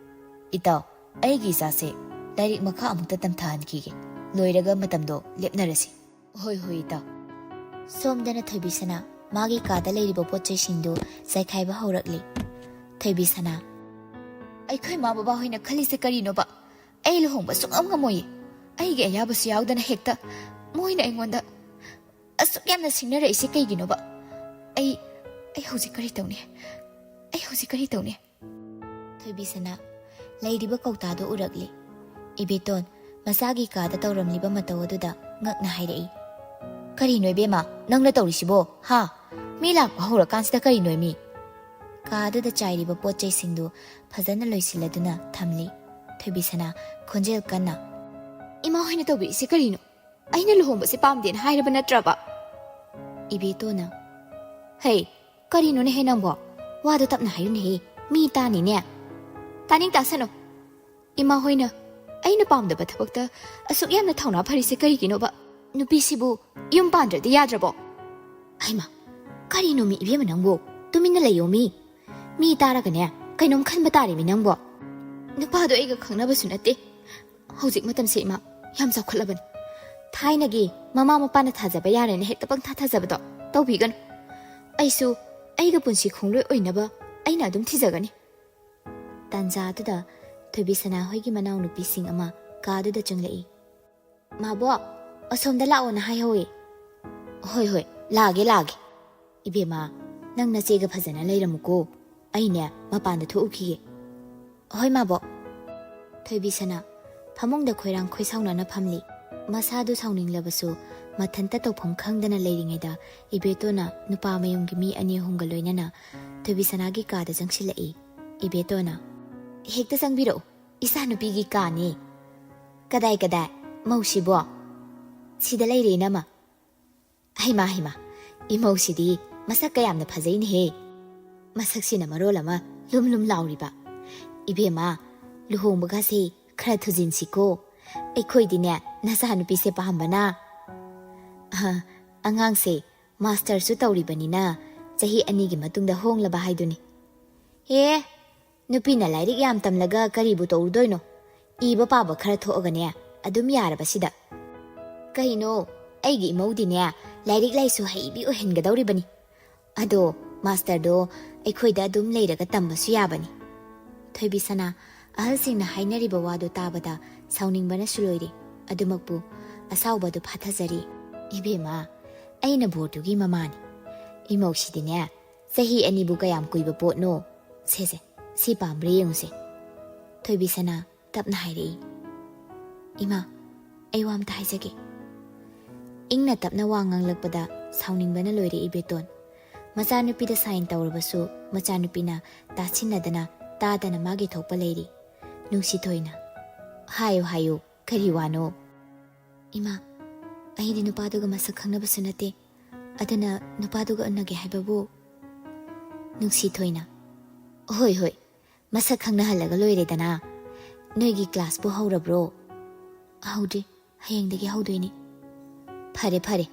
ꯏꯇꯥꯎ, ꯑꯩꯒꯤ ꯏꯆꯥꯁꯦ ꯂꯥꯏꯔꯤꯛ ꯃꯈꯥ ꯑꯃꯨꯛꯇ ꯇꯝꯊꯍꯟꯈꯤꯒꯦ꯫ ꯂꯣꯏꯔꯒ ꯃꯇꯝꯗꯣ ꯂꯦꯞꯅꯔꯁꯤ꯫" "ꯍꯣꯏ, ꯍꯣꯏ, ꯏꯇꯥꯎ꯫" ꯁꯣꯝꯗꯅ ꯊꯣꯏꯕꯤꯁꯅꯥ ꯃꯥꯒꯤ ꯀꯥꯗ ꯂꯩꯔꯤꯕ ꯄꯣꯠ ꯆꯩꯁꯤꯡꯗꯨ ꯆꯥꯏꯈꯥꯏꯕ ꯍꯧꯔꯛꯂꯤ꯫ ꯊꯣꯏꯕꯤꯁꯅꯥ, "ꯑꯩꯈꯣꯏ ꯃꯥ ꯕꯕꯥ ꯍꯣꯏꯅ ꯈꯜꯂꯤꯁꯦ ꯀꯔꯤꯅꯣꯕ? ꯑꯩ ꯂꯨꯍꯣꯡꯕ ꯁꯨꯡꯉꯝ ꯉꯝꯃꯣꯏꯌꯦ꯫ ꯑꯩꯒꯤ ꯑꯌꯥꯕꯁꯨ ꯌꯥꯎꯗꯅ ꯍꯦꯛꯇ ꯃꯣꯏꯅ ꯑꯩꯉꯣꯟꯗ ꯑꯁꯨꯛ ꯌꯥꯝꯅ ꯁꯤꯡꯅꯔꯛꯏꯁꯦ ꯀꯩꯒꯤꯅꯣꯕ? ꯑꯩ, ꯑꯩ ꯍꯧꯖꯤꯛ ꯀꯔꯤ ꯇꯧꯅꯤ? ꯑꯩ ꯍꯧꯖꯤꯛ ꯀꯔꯤ ꯇꯧꯅꯤ?" ꯊꯣꯏꯕꯤꯁꯅꯥ ꯂꯩꯔꯤꯕ ꯀꯧꯇꯥꯗꯣ ꯎꯔꯛꯂꯤ꯫ ꯏꯕꯦꯇꯣꯟ ꯃꯆꯥꯒꯤ ꯀꯥꯗ ꯇꯧꯔꯝꯂꯤꯕ ꯃꯇꯧ ꯑꯗꯨꯗ ꯉꯛꯅ ꯍꯥꯏꯔꯛꯏ, "ꯀꯔꯤꯅꯣ ꯏꯕꯦꯝꯃ, ꯅꯪꯅ ꯇꯧꯔꯤꯁꯤꯕꯣ? ꯍꯥ? ꯃꯤ ꯂꯥꯛꯄ ꯍꯧꯔꯀꯥꯟꯁꯤꯗ ꯀꯔꯤꯅꯣ ꯃꯤ?" ꯀꯥꯗꯨꯗ ꯆꯥꯏꯔꯤꯕ ꯄꯣꯠ ꯆꯩꯁꯤꯡꯗꯨ ꯐꯖꯅ ꯂꯣꯏꯁꯤꯜꯂꯗꯨꯅ ꯊꯝꯂꯤ꯫ ꯊꯣꯏꯕꯤꯁꯅꯥ ꯈꯣꯟꯖꯦꯜ ꯀꯟꯅ, "ꯏꯃꯥ ꯍꯣꯏꯅ ꯇꯧꯕꯤꯔꯤꯁꯤ ꯀꯔꯤꯅꯣ? ꯑꯩꯅ ꯂꯨꯍꯣꯡꯕꯁꯦ ꯄꯥꯝꯗꯦꯅ ꯍꯥꯏꯔꯕ ꯅꯠꯇ꯭ꯔꯕ?" ꯏꯕꯦꯇꯣꯟꯅ, "ꯍꯩ, ꯀꯔꯤꯅꯣꯅꯦꯍꯦ ꯅꯪꯕꯣ? ꯋꯥꯗꯣ ꯇꯞꯅ ꯍꯥꯏꯌꯨꯅꯦꯍꯦ, ꯃꯤ ꯇꯥꯅꯤꯅꯦ꯫" "ꯇꯥꯅꯤꯡ ꯇꯥꯁꯅꯨ꯫ ꯏꯃꯥ ꯍꯣꯏꯅ ꯑꯩꯅ ꯄꯥꯝꯗꯕ ꯊꯕꯛꯇ ꯑꯁꯨꯛ ꯌꯥꯝꯅ ꯊꯧꯅꯥ ꯐꯔꯤꯁꯦ ꯀꯔꯤꯒꯤꯅꯣꯕ? ꯅꯨꯄꯤꯁꯤꯕꯨ ꯌꯨꯝ ꯄꯥꯟꯗ꯭ꯔꯗꯤ ꯌꯥꯗ꯭ꯔꯕꯣ?" "ꯍꯩꯃꯥ, ꯀꯔꯤꯅꯣꯃꯤ ꯏꯕꯦꯝꯃ ꯅꯪꯕꯨ? ꯇꯨꯃꯤꯟꯅ ꯂꯩꯌꯣꯃꯤ꯫ ꯃꯤ ꯇꯥꯔꯒꯅꯦ ꯀꯩꯅꯣꯝ ꯈꯟꯕ ꯇꯥꯔꯦꯃꯤ ꯅꯪꯕꯣ꯫ ꯅꯨꯄꯥꯗꯣ ꯑꯩꯒ ꯈꯪꯅꯕꯁꯨ ꯅꯠꯇꯦ꯫ ꯍꯧꯖꯤꯛ ꯃꯇꯝꯁꯦ ꯏꯃꯥ ꯌꯥꯝ ꯆꯥꯎꯈꯠꯂꯕꯅꯤ꯫ ꯊꯥꯏꯅꯒꯤ ꯃꯃꯥ ꯃꯄꯥꯅ ꯊꯥꯖꯕ ꯌꯥꯔꯦꯅ ꯍꯦꯛꯇ ꯄꯪꯊꯥ ꯊꯥꯖꯕꯗꯣ ꯇꯧꯕꯤꯒꯅꯨ꯫ ꯑꯩꯁꯨ ꯑꯩꯒ ꯄꯨꯟꯁꯤ ꯈꯣꯡꯂꯣꯏ ꯑꯣꯏꯅꯕ ꯑꯩꯅ ꯑꯗꯨꯝ ꯊꯤꯖꯒꯅꯤ꯫" ꯇꯥꯟꯖꯥꯗꯨꯗ ꯊꯣꯏꯕꯤꯁꯅꯥ ꯍꯣꯏꯒꯤ ꯃꯅꯥꯎꯅꯨꯄꯤꯁꯤꯡ ꯑꯃ ꯀꯥꯗꯨꯗ ꯆꯪꯂꯛꯏ꯫ "ꯃꯥꯕꯣꯛ, ꯑꯁꯣꯝꯗ ꯂꯥꯛꯑꯣꯅ ꯍꯥꯏꯍꯧꯋꯦ꯫" "ꯍꯣꯏ, ꯍꯣꯏ, ꯂꯥꯛꯑꯒꯦ, ꯂꯥꯛꯑꯒꯦ꯫ ꯏꯕꯦꯝꯃ, ꯅꯪ ꯅꯆꯦꯒ ꯐꯖꯅ ꯂꯩꯔꯝꯃꯨꯀꯣ꯫ ꯑꯩꯅꯦ ꯃꯄꯥꯟꯗ ꯊꯣꯛꯎꯈꯤꯒꯦ꯫" "ꯍꯣꯏ, ꯃꯥꯕꯣꯛ꯫" ꯊꯣꯏꯕꯤꯁꯅꯥ ꯐꯃꯨꯡꯗ ꯈꯣꯏꯔꯥꯡ ꯈꯣꯏꯁꯥꯎꯅꯅ ꯐꯝꯂꯤ꯫ ꯃꯁꯥꯗꯨ ꯁꯥꯎꯅꯤꯡꯂꯕꯁꯨ ꯃꯊꯟꯇ ꯇꯧꯐꯝ ꯈꯪꯗꯅ ꯂꯩꯔꯤꯉꯩꯗ ꯏꯕꯦꯇꯣꯟꯅ ꯅꯨꯄꯥ ꯃꯌꯨꯝꯒꯤ ꯃꯤ ꯑꯅꯤ ꯑꯍꯨꯝꯒ ꯂꯣꯏꯅꯅ ꯊꯣꯏꯕꯤꯁꯅꯥꯒꯤ ꯀꯥꯗ ꯆꯪꯁꯤꯜꯂꯛꯏ꯫ ꯏꯕꯦꯇꯣꯟꯅ, "ꯍꯦꯛꯇ ꯆꯪꯕꯤꯔꯛꯎ, ꯏꯆꯥꯅꯨꯄꯤꯒꯤ ꯀꯥꯅꯤ꯫" "ꯀꯗꯥꯏ, ꯀꯗꯥꯏ? ꯃꯧꯁꯤꯕꯣ?" "ꯁꯤꯗ ꯂꯩꯔꯦ, ꯏꯅꯝꯃ꯫" "ꯍꯩꯃꯥ, ꯍꯩꯃꯥ, ꯏꯃꯧꯁꯤꯗꯤ ꯃꯁꯛ ꯀꯌꯥꯝꯅ ꯐꯖꯩꯅꯦꯍꯦ꯫ ꯃꯁꯛꯁꯤꯅ ꯃꯔꯣꯜ ꯑꯃ ꯂꯨꯝ ꯂꯨꯝ ꯂꯥꯎꯔꯤꯕ꯫ "ꯏꯕꯦꯝꯃ, ꯂꯨꯍꯣꯡꯕꯒꯁꯦ ꯈꯔ ꯊꯨꯖꯤꯟꯁꯤꯀꯣ꯫ ꯑꯩꯈꯣꯏꯗꯤꯅꯦ ꯅꯆꯥꯅꯨꯄꯤꯁꯦ ꯄꯥꯝꯕꯅ꯫ ꯑꯍ, ꯑꯉꯥꯡꯁꯦ ꯃꯥꯁꯇꯔꯁꯨ ꯇꯧꯔꯤꯕꯅꯤꯅ ꯆꯍꯤ ꯑꯅꯤꯒꯤ ꯃꯇꯨꯡꯗ ꯍꯣꯡꯂꯕ ꯍꯥꯏꯗꯨꯅꯤ꯫" "ꯑꯦ, ꯅꯨꯄꯤꯅ ꯂꯥꯏꯔꯤꯛ ꯌꯥꯝ ꯇꯝꯂꯒ ꯀꯔꯤꯕꯨ ꯇꯧꯔꯨꯗꯣꯏꯅꯣ? ꯏꯕ ꯄꯥꯕ ꯈꯔ ꯊꯣꯛꯑꯒꯅꯦ ꯑꯗꯨꯝ ꯌꯥꯔꯕꯁꯤꯗ꯫" "ꯀꯩꯅꯣ, ꯑꯩꯒꯤ ꯏꯃꯧꯗꯤꯅꯦ ꯂꯥꯏꯔꯤꯛ ꯂꯥꯏꯁꯨ ꯍꯩꯕꯤ ꯑꯣꯏꯍꯟꯒꯗꯧꯔꯤꯕꯅꯤ꯫ ꯑꯗꯣ ꯃꯥꯁꯇꯔꯗꯣ ꯑꯩꯈꯣꯏꯗ ꯑꯗꯨꯝ ꯂꯩꯔꯒ ꯇꯝꯕꯁꯨ ꯌꯥꯕꯅꯤ꯫" ꯊꯣꯏꯕꯤꯁꯅꯥ ꯑꯍꯜꯁꯤꯡꯅ ꯍꯥꯏꯅꯔꯤꯕ ꯋꯥꯗꯨ ꯇꯥꯕꯗ ꯁꯥꯎꯅꯤꯡꯕꯅꯁꯨ ꯂꯣꯏꯔꯦ꯫ ꯑꯗꯨꯃꯛꯄꯨ ꯑꯁꯥꯎꯕꯗꯨ ꯐꯥꯊꯖꯔꯤ꯫ "ꯏꯕꯦꯝꯃ, ꯑꯩꯅ ꯕꯣꯔꯗꯨꯒꯤ ꯃꯃꯥꯅꯤ꯫ ꯏꯃꯧꯁꯤꯗꯤꯅꯦ, ꯆꯍꯤ ꯑꯅꯤꯕꯨ ꯀꯌꯥꯝ ꯀꯨꯏꯕ ꯄꯣꯠꯅꯣ? ꯁꯦꯁꯦ, ꯁꯤ ꯄꯥꯝꯕ꯭ꯔꯥ ꯌꯦꯡꯉꯨꯁꯦ꯫" ꯊꯣꯏꯕꯤꯁꯅꯥ ꯇꯞꯅ ꯍꯥꯏꯔꯛꯏ꯫ "ꯏꯃꯥ, ꯑꯩ ꯋꯥ ꯑꯝꯇ ꯍꯥꯏꯖꯒꯦ꯫" ꯏꯪꯅ ꯇꯞꯅ ꯋꯥ ꯉꯥꯡꯂꯛꯄꯗ ꯁꯥꯎꯅꯤꯡꯕꯅ ꯂꯣꯏꯔꯦ ꯏꯕꯦꯇꯣꯟ꯫ ꯃꯆꯥꯅꯨꯄꯤꯗ ꯁꯥꯏꯟ ꯇꯧꯔꯕꯁꯨ ꯃꯆꯥꯅꯨꯄꯤꯅ ꯇꯥꯁꯤꯟꯅꯗꯅ ꯇꯥꯗꯅ ꯃꯥꯒꯤ ꯊꯣꯛꯄ ꯂꯩꯔꯤ꯫ ꯅꯨꯡꯁꯤꯊꯣꯏꯅ, "ꯍꯥꯏꯌꯨ, ꯍꯥꯏꯌꯨ, ꯀꯔꯤ ꯋꯥꯅꯣ?" "ꯏꯃꯥ, ꯑꯩꯗꯤ ꯅꯨꯄꯥꯗꯨꯒ ꯃꯁꯛ ꯈꯪꯅꯕꯁꯨ ꯅꯠꯇꯦ꯫ ꯑꯗꯨꯅ ꯅꯨꯄꯥꯗꯨꯒ ꯎꯅꯒꯦ ꯍꯥꯏꯕꯕꯨ꯫" ꯅꯨꯡꯁꯤꯊꯣꯏꯅ, "ꯍꯣꯏ, ꯍꯣꯏ, ꯃꯁꯛ ꯈꯪꯅꯍꯜꯂꯒ ꯂꯣꯏꯔꯦꯗꯅ꯫ ꯅꯣꯏꯒꯤ ꯀ꯭ꯂꯥꯁꯄꯨ ꯍꯧꯔꯕ꯭ꯔꯣ?" "ꯍꯧꯗ꯭ꯔꯤ, ꯍꯌꯦꯡꯗꯒꯤ ꯍꯧꯗꯣꯏꯅꯤ꯫" "ꯐꯔꯦ, ꯐꯔꯦ,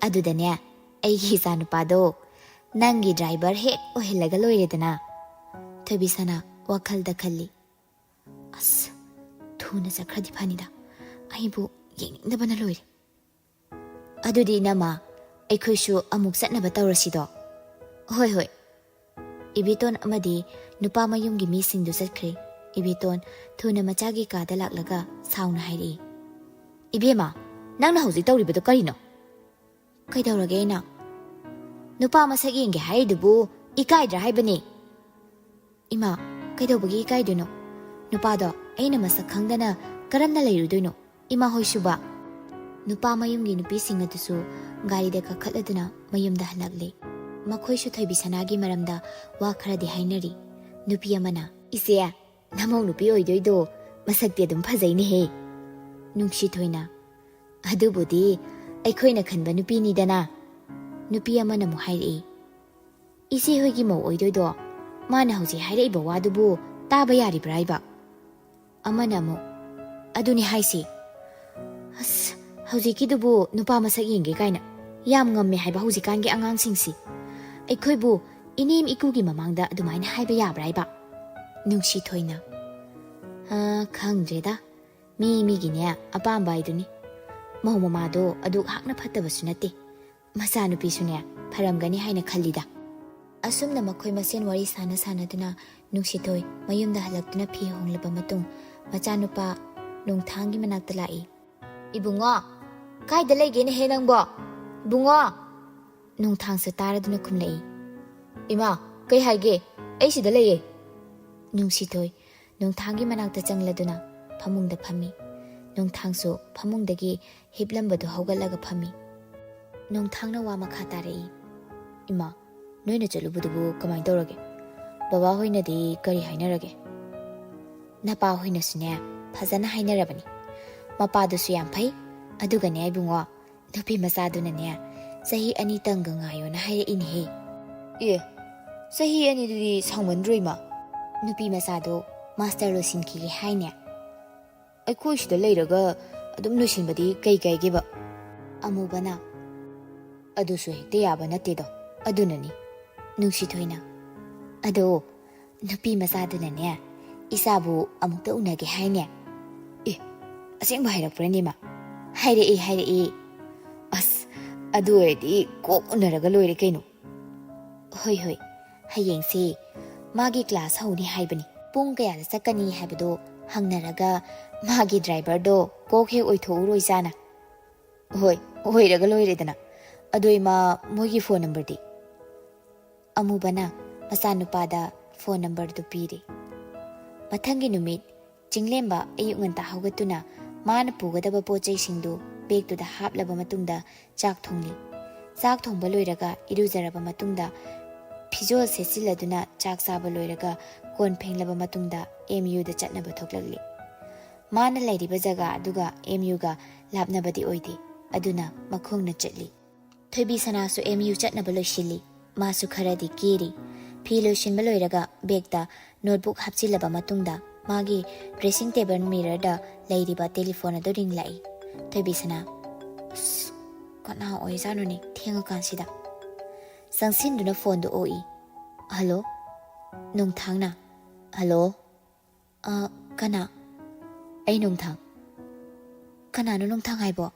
ꯑꯗꯨꯗꯅꯦ ꯑꯩꯒꯤ ꯏꯆꯥꯅꯨꯄꯥꯗꯣ ꯅꯪꯒꯤ ꯗ꯭ꯔꯥꯏꯚꯔ ꯍꯦꯛ ꯑꯣꯏꯍꯜꯂꯒ ꯂꯣꯏꯔꯦꯗꯅ꯫" ꯊꯣꯏꯕꯤꯁꯅꯥ ꯋꯥꯈꯜꯗ ꯈꯜꯂꯤ꯫ "ꯑꯁ, ꯊꯨꯅ ꯆꯠꯈ꯭ꯔꯗꯤ ꯐꯅꯤꯗ, ꯑꯩꯕꯨ ꯌꯦꯡꯅꯤꯡꯗꯕꯅ ꯂꯣꯏꯔꯦ꯫" "ꯑꯗꯨꯗꯤ ꯏꯅꯝꯃ, ꯑꯩꯈꯣꯏꯁꯨ ꯑꯃꯨꯛ ꯆꯠꯅꯕ ꯇꯧꯔꯁꯤꯗꯣ?" "ꯍꯣꯏ, ꯍꯣꯏ꯫" ꯏꯕꯦꯇꯣꯟ ꯑꯃꯗꯤ ꯅꯨꯄꯥ ꯃꯌꯨꯝꯒꯤ ꯃꯤꯁꯤꯡꯗꯨ ꯆꯠꯈ꯭ꯔꯦ꯫ ꯏꯕꯦꯇꯣꯟ ꯊꯨꯅ ꯃꯆꯥꯒꯤ ꯀꯥꯗ ꯂꯥꯛꯂꯒ ꯁꯥꯎꯅ ꯍꯥꯏꯔꯛꯏ, "ꯏꯕꯦꯝꯃ, ꯅꯪꯅ ꯍꯧꯖꯤꯛ ꯇꯧꯔꯤꯕꯗꯣ ꯀꯔꯤꯅꯣ?" "ꯀꯩꯗꯧꯔꯒꯦ ꯑꯩꯅ?" "ꯅꯨꯄꯥ ꯃꯁꯛ ꯌꯦꯡꯒꯦ ꯍꯥꯏꯔꯤꯗꯨꯕꯨ ꯏꯀꯥꯏꯗ꯭ꯔꯥ ꯍꯥꯏꯕꯅꯤ?" "ꯏꯃꯥ, ꯀꯩꯗꯧꯕꯒꯤ ꯏꯀꯥꯏꯗꯣꯏꯅꯣ? ꯅꯨꯄꯥꯗꯣ ꯑꯩꯅ ꯃꯁꯛ ꯈꯪꯗꯅ ꯀꯔꯝꯅ ꯂꯩꯔꯨꯗꯣꯏꯅꯣ? ꯏꯃꯥ ꯍꯣꯏꯁꯨꯕ?" ꯅꯨꯄꯥ ꯃꯌꯨꯝꯒꯤ ꯅꯨꯄꯤꯁꯤꯡ ꯑꯗꯨꯁꯨ ꯒꯥꯔꯤꯗ ꯀꯥꯈꯠꯂꯗꯨꯅ ꯃꯌꯨꯝꯗ ꯍꯜꯂꯛꯂꯦ꯫ ꯃꯈꯣꯏꯁꯨ ꯊꯣꯏꯕꯤꯁꯅꯥꯒꯤ ꯃꯔꯝꯗ ꯋꯥ ꯈꯔꯗꯤ ꯍꯥꯏꯅꯔꯤ꯫ ꯅꯨꯄꯤ ꯑꯃꯅ, "ꯏꯆꯦ, ꯅꯃꯧ ꯅꯨꯄꯤ ꯑꯣꯏꯗꯣꯏꯗꯣ ꯃꯁꯛꯇꯤ ꯑꯗꯨꯝ ꯐꯖꯩꯅꯦꯍꯦ꯫" ꯅꯨꯡꯁꯤꯊꯣꯏꯅ, "ꯑꯗꯨꯕꯨꯗꯤ ꯑꯩꯈꯣꯏꯅ ꯈꯟꯕ ꯅꯨꯄꯤꯅꯤꯗꯅ꯫" ꯅꯨꯄꯤ ꯑꯃꯅ ꯑꯃꯨꯛ ꯍꯥꯏꯔꯛꯏ, "ꯏꯆꯦ ꯍꯣꯏꯒꯤ ꯃꯧ ꯑꯣꯏꯗꯣꯏꯗꯣ ꯃꯥꯅ ꯍꯧꯖꯤꯛ ꯍꯥꯏꯔꯛꯏꯕ ꯋꯥꯗꯨꯕꯨ ꯇꯥꯕ ꯌꯥꯔꯤꯕ꯭ꯔꯥ ꯍꯥꯏꯕ? ꯑꯃꯅ ꯑꯃꯨꯛ, "ꯑꯗꯨꯅꯤ ꯍꯥꯏꯁꯤ꯫ ꯑꯁ, ꯍꯧꯖꯤꯛꯀꯤꯗꯨꯕꯨ ꯅꯨꯄꯥ ꯃꯁꯛ ꯌꯦꯡꯒꯦ ꯀꯥꯏꯅ꯫ ꯌꯥꯝ ꯉꯝꯃꯦ ꯍꯥꯏꯕ ꯍꯧꯖꯤꯛꯀꯥꯟꯒꯤ ꯑꯉꯥꯡꯁꯤꯡꯁꯤ꯫ ꯑꯩꯈꯣꯏꯕꯨ ꯏꯅꯦꯝ ꯏꯀꯨꯒꯤ ꯃꯃꯥꯡꯗ ꯑꯗꯨꯃꯥꯏꯅ ꯍꯥꯏꯕ ꯌꯥꯕ꯭ꯔꯥ ꯍꯥꯏꯕ?" ꯅꯨꯡꯁꯤꯊꯣꯏꯅ, "ꯑ, ꯈꯪꯗ꯭ꯔꯦꯗ꯫ ꯃꯤ ꯃꯤꯒꯤꯅꯦ ꯑꯄꯥꯝꯕ ꯍꯥꯏꯗꯨꯅꯤ꯫ ꯃꯧ ꯃꯃꯥꯗꯣ ꯑꯗꯨꯛ ꯍꯥꯛꯅ ꯐꯠꯇꯕꯁꯨ ꯅꯠꯇꯦ꯫ ꯃꯆꯥꯅꯨꯄꯤꯁꯨꯅꯦ ꯐꯔꯝꯒꯅꯤ ꯍꯥꯏꯅ ꯈꯜꯂꯤꯗ꯫" ꯑꯁꯨꯝꯅ ꯃꯈꯣꯏ ꯃꯁꯦꯟ ꯋꯥꯔꯤ ꯁꯥꯟꯅ ꯁꯥꯟꯅꯗꯨꯅ ꯅꯨꯡꯁꯤꯊꯣꯏ ꯃꯌꯨꯝꯗ ꯍꯜꯂꯛꯇꯨꯅ ꯐꯤ ꯍꯣꯡꯂꯕ ꯃꯇꯨꯡ, ꯃꯆꯥꯅꯨꯄꯥ ꯅꯣꯡꯊꯥꯡꯒꯤ ꯃꯅꯥꯛꯇ ꯂꯥꯛꯏ꯫ "ꯏꯕꯨꯡꯉꯣ, ꯀꯥꯏꯗ ꯂꯩꯒꯦꯅꯦꯍꯦ ꯅꯪꯕꯣ? ꯏꯕꯨꯡꯉꯣ!" ꯅꯣꯡꯊꯥꯡꯁꯨ ꯇꯥꯔꯗꯨꯅ ꯈꯨꯝꯂꯛꯏ꯫ "ꯏꯃꯥ, ꯀꯩ ꯍꯥꯏꯒꯦ? ꯑꯩ ꯁꯤꯗ ꯂꯩꯌꯦ꯫" ꯅꯨꯡꯁꯤꯊꯣꯏ ꯅꯣꯡꯊꯥꯡꯒꯤ ꯃꯅꯥꯛꯇ ꯆꯪꯂꯗꯨꯅ ꯐꯃꯨꯡꯗ ꯐꯝꯃꯤ꯫ ꯅꯣꯡꯊꯥꯡꯁꯨ ꯐꯃꯨꯡꯗꯒꯤ ꯍꯤꯞꯂꯝꯕꯗꯨ ꯍꯧꯒꯠꯂꯒ ꯐꯝꯃꯤ꯫ ꯅꯣꯡꯊꯥꯡꯅ ꯋꯥ ꯃꯈꯥ ꯇꯥꯔꯛꯏ꯫ "ꯏꯃꯥ, ꯅꯣꯏꯅ ꯆꯠꯂꯨꯕꯗꯨꯕꯨ ꯀꯃꯥꯏꯅ ꯇꯧꯔꯒꯦ? ꯕꯕꯥ ꯍꯣꯏꯅꯗꯤ ꯀꯔꯤ ꯍꯥꯏꯅꯔꯒꯦ?" "ꯅꯄꯥ ꯍꯣꯏꯅꯁꯨꯅꯦ ꯐꯖꯅ ꯍꯥꯏꯅꯔꯕꯅꯤ꯫ ꯃꯄꯥꯗꯨꯁꯨ ꯌꯥꯝ ꯐꯩ꯫ ꯑꯗꯨꯒꯅꯦ ꯏꯕꯨꯡꯉꯣ, ꯅꯨꯄꯤ ꯃꯆꯥꯗꯨꯅꯅꯦ ꯆꯍꯤ ꯑꯅꯤꯇꯪꯒ ꯉꯥꯏꯌꯣꯅ ꯍꯥꯏꯔꯛꯏꯅꯦꯍꯦ꯫" "ꯑꯦ, ꯆꯍꯤ ꯑꯅꯤꯗꯨꯗꯤ ꯁꯥꯡꯃꯟꯗ꯭ꯔꯣ ꯏꯃꯥ?" "ꯅꯨꯄꯤ ꯃꯆꯥꯗꯣ ꯃꯥꯁꯇꯔ ꯂꯣꯏꯁꯤꯟꯈꯤꯒꯦ ꯍꯥꯏꯅꯦ꯫" "ꯑꯩꯈꯣꯏ ꯁꯤꯗ ꯂꯩꯔꯒ ꯑꯗꯨꯝ ꯂꯣꯏꯁꯤꯟꯕꯗꯤ ꯀꯩ ꯀꯥꯏꯒꯦꯕ?" ꯑꯃꯨꯕꯅ, "ꯑꯗꯨꯁꯨ ꯍꯦꯛꯇ ꯌꯥꯕ ꯅꯠꯇꯦꯗꯣ, ꯑꯗꯨꯅꯅꯤ꯫" ꯅꯨꯡꯁꯤꯊꯣꯏꯅ, "ꯑꯗꯣ ꯅꯨꯄꯤ ꯃꯆꯥꯗꯨꯅꯅꯦ ꯏꯆꯥꯕꯨ ꯑꯃꯨꯛꯇ ꯎꯅꯒꯦ ꯍꯥꯏꯅꯦ꯫" "ꯑꯦ, ꯑꯁꯦꯡꯕ ꯍꯥꯏꯔꯛꯄ꯭ꯔꯅꯦ ꯏꯃꯥ?" "ꯍꯥꯏꯔꯛꯏ, ꯍꯥꯏꯔꯛꯏ꯫" "ꯑꯁ, ꯑꯗꯨ ꯑꯣꯏꯔꯗꯤ ꯀꯣꯛ ꯎꯅꯔꯒ ꯂꯣꯏꯔꯦ ꯀꯩꯅꯣ꯫" "ꯍꯣꯏ, ꯍꯣꯏ, ꯍꯌꯦꯡꯁꯦ ꯃꯥꯒꯤ ꯀ꯭ꯂꯥꯁ ꯍꯧꯅꯤ ꯍꯥꯏꯕꯅꯤ꯫ ꯄꯨꯡ ꯀꯌꯥꯗ ꯆꯠꯀꯅꯤ ꯍꯥꯏꯕꯗꯣ ꯍꯪꯅꯔꯒ ꯃꯥꯒꯤ ꯗ꯭ꯔꯥꯏꯚꯔꯗꯣ ꯀꯣꯛ ꯍꯦꯛ ꯑꯣꯏꯊꯣꯛꯎꯔꯣꯏ ꯆꯥꯅ꯫" "ꯍꯣꯏ, ꯑꯣꯏꯔꯒ ꯂꯣꯏꯔꯦꯗꯅ꯫ ꯑꯗꯣ ꯏꯃꯥ, ꯃꯣꯏꯒꯤ ꯐꯣꯟ ꯅꯝꯕꯔꯗꯤ?" ꯑꯃꯨꯕꯅ ꯃꯆꯥꯅꯨꯄꯥꯗ ꯐꯣꯟ ꯅꯝꯕꯔꯗꯨ ꯄꯤꯔꯤ꯫ ꯃꯊꯪꯒꯤ ꯅꯨꯃꯤꯠ ꯆꯤꯡꯂꯦꯝꯕ ꯑꯌꯨꯛ ꯉꯟꯇꯥ ꯍꯧꯒꯠꯇꯨꯅ ꯃꯥꯅ ꯄꯨꯒꯗꯕ ꯄꯣꯠ ꯆꯩꯁꯤꯡꯗꯨ ꯕꯦꯒꯇꯨꯗ ꯍꯥꯞꯂꯕ ꯃꯇꯨꯡꯗ ꯆꯥꯛ ꯊꯣꯡꯂꯤ꯫ ꯆꯥꯛ ꯊꯣꯡꯕ ꯂꯣꯏꯔꯒ ꯏꯔꯨꯖꯔꯕ ꯃꯇꯨꯡꯗ ꯐꯤꯖꯣꯜ ꯁꯦꯠꯆꯤꯜꯂꯗꯨꯅ ꯆꯥꯛ ꯆꯥꯕ ꯂꯣꯏꯔꯒ ꯀꯣꯟ ꯐꯦꯡꯂꯕ ꯃꯇꯨꯡꯗ ꯑꯦꯝ ꯌꯨꯗ ꯆꯠꯅꯕ ꯊꯣꯛꯂꯛꯂꯤ꯫ ꯃꯥꯅ ꯂꯩꯔꯤꯕ ꯖꯒꯥ ꯑꯗꯨꯒ ꯑꯦꯝ ꯌꯨꯒ ꯂꯥꯞꯅꯕꯗꯤ ꯑꯣꯏꯗꯦ, ꯑꯗꯨꯅ ꯃꯈꯣꯡꯅ ꯆꯠꯂꯤ꯫ ꯊꯣꯏꯕꯤ ꯁꯅꯥꯁꯨ ꯑꯦꯝ ꯌꯨ ꯆꯠꯅꯕ ꯂꯣꯏꯁꯤꯜꯂꯤ꯫ ꯃꯥꯁꯨ ꯈꯔꯗꯤ ꯀꯦꯔꯤ꯫ ꯐꯤ ꯂꯣꯏꯁꯤꯟꯕ ꯂꯣꯏꯔꯒ ꯕꯦꯒꯇ ꯅꯣꯠꯕꯨꯛ ꯍꯥꯞꯆꯤꯜꯂꯕ ꯃꯇꯨꯡꯗ ꯃꯥꯒꯤ ꯗ꯭ꯔꯦꯁꯤꯡ ꯇꯦꯕꯜ ꯃꯤꯔꯔꯗ ꯂꯩꯔꯤꯕ ꯇꯦꯂꯤꯐꯣꯟ ꯑꯗꯨ ꯔꯤꯡꯂꯛꯏ꯫ ꯊꯣꯏꯕꯤꯁꯅꯥ, "ꯑꯁ, ꯀꯅꯥ ꯑꯣꯏꯖꯥꯠꯅꯣꯅꯦ ꯊꯦꯡꯉꯀꯥꯟꯁꯤꯗ?" ꯆꯪꯁꯤꯟꯗꯨꯅ ꯐꯣꯟꯗꯨ ꯑꯣꯛꯏ꯫ "ꯍꯜꯂꯣ?" ꯅꯣꯡꯊꯥꯡꯅ꯫ "ꯍꯜꯂꯣ? ꯑ, ꯀꯅꯥ?" "ꯑꯩ ꯅꯣꯡꯊꯥꯡ꯫" "ꯀꯅꯥꯅꯣ ꯅꯣꯡꯊꯥꯡ ꯍꯥꯏꯕꯣ?"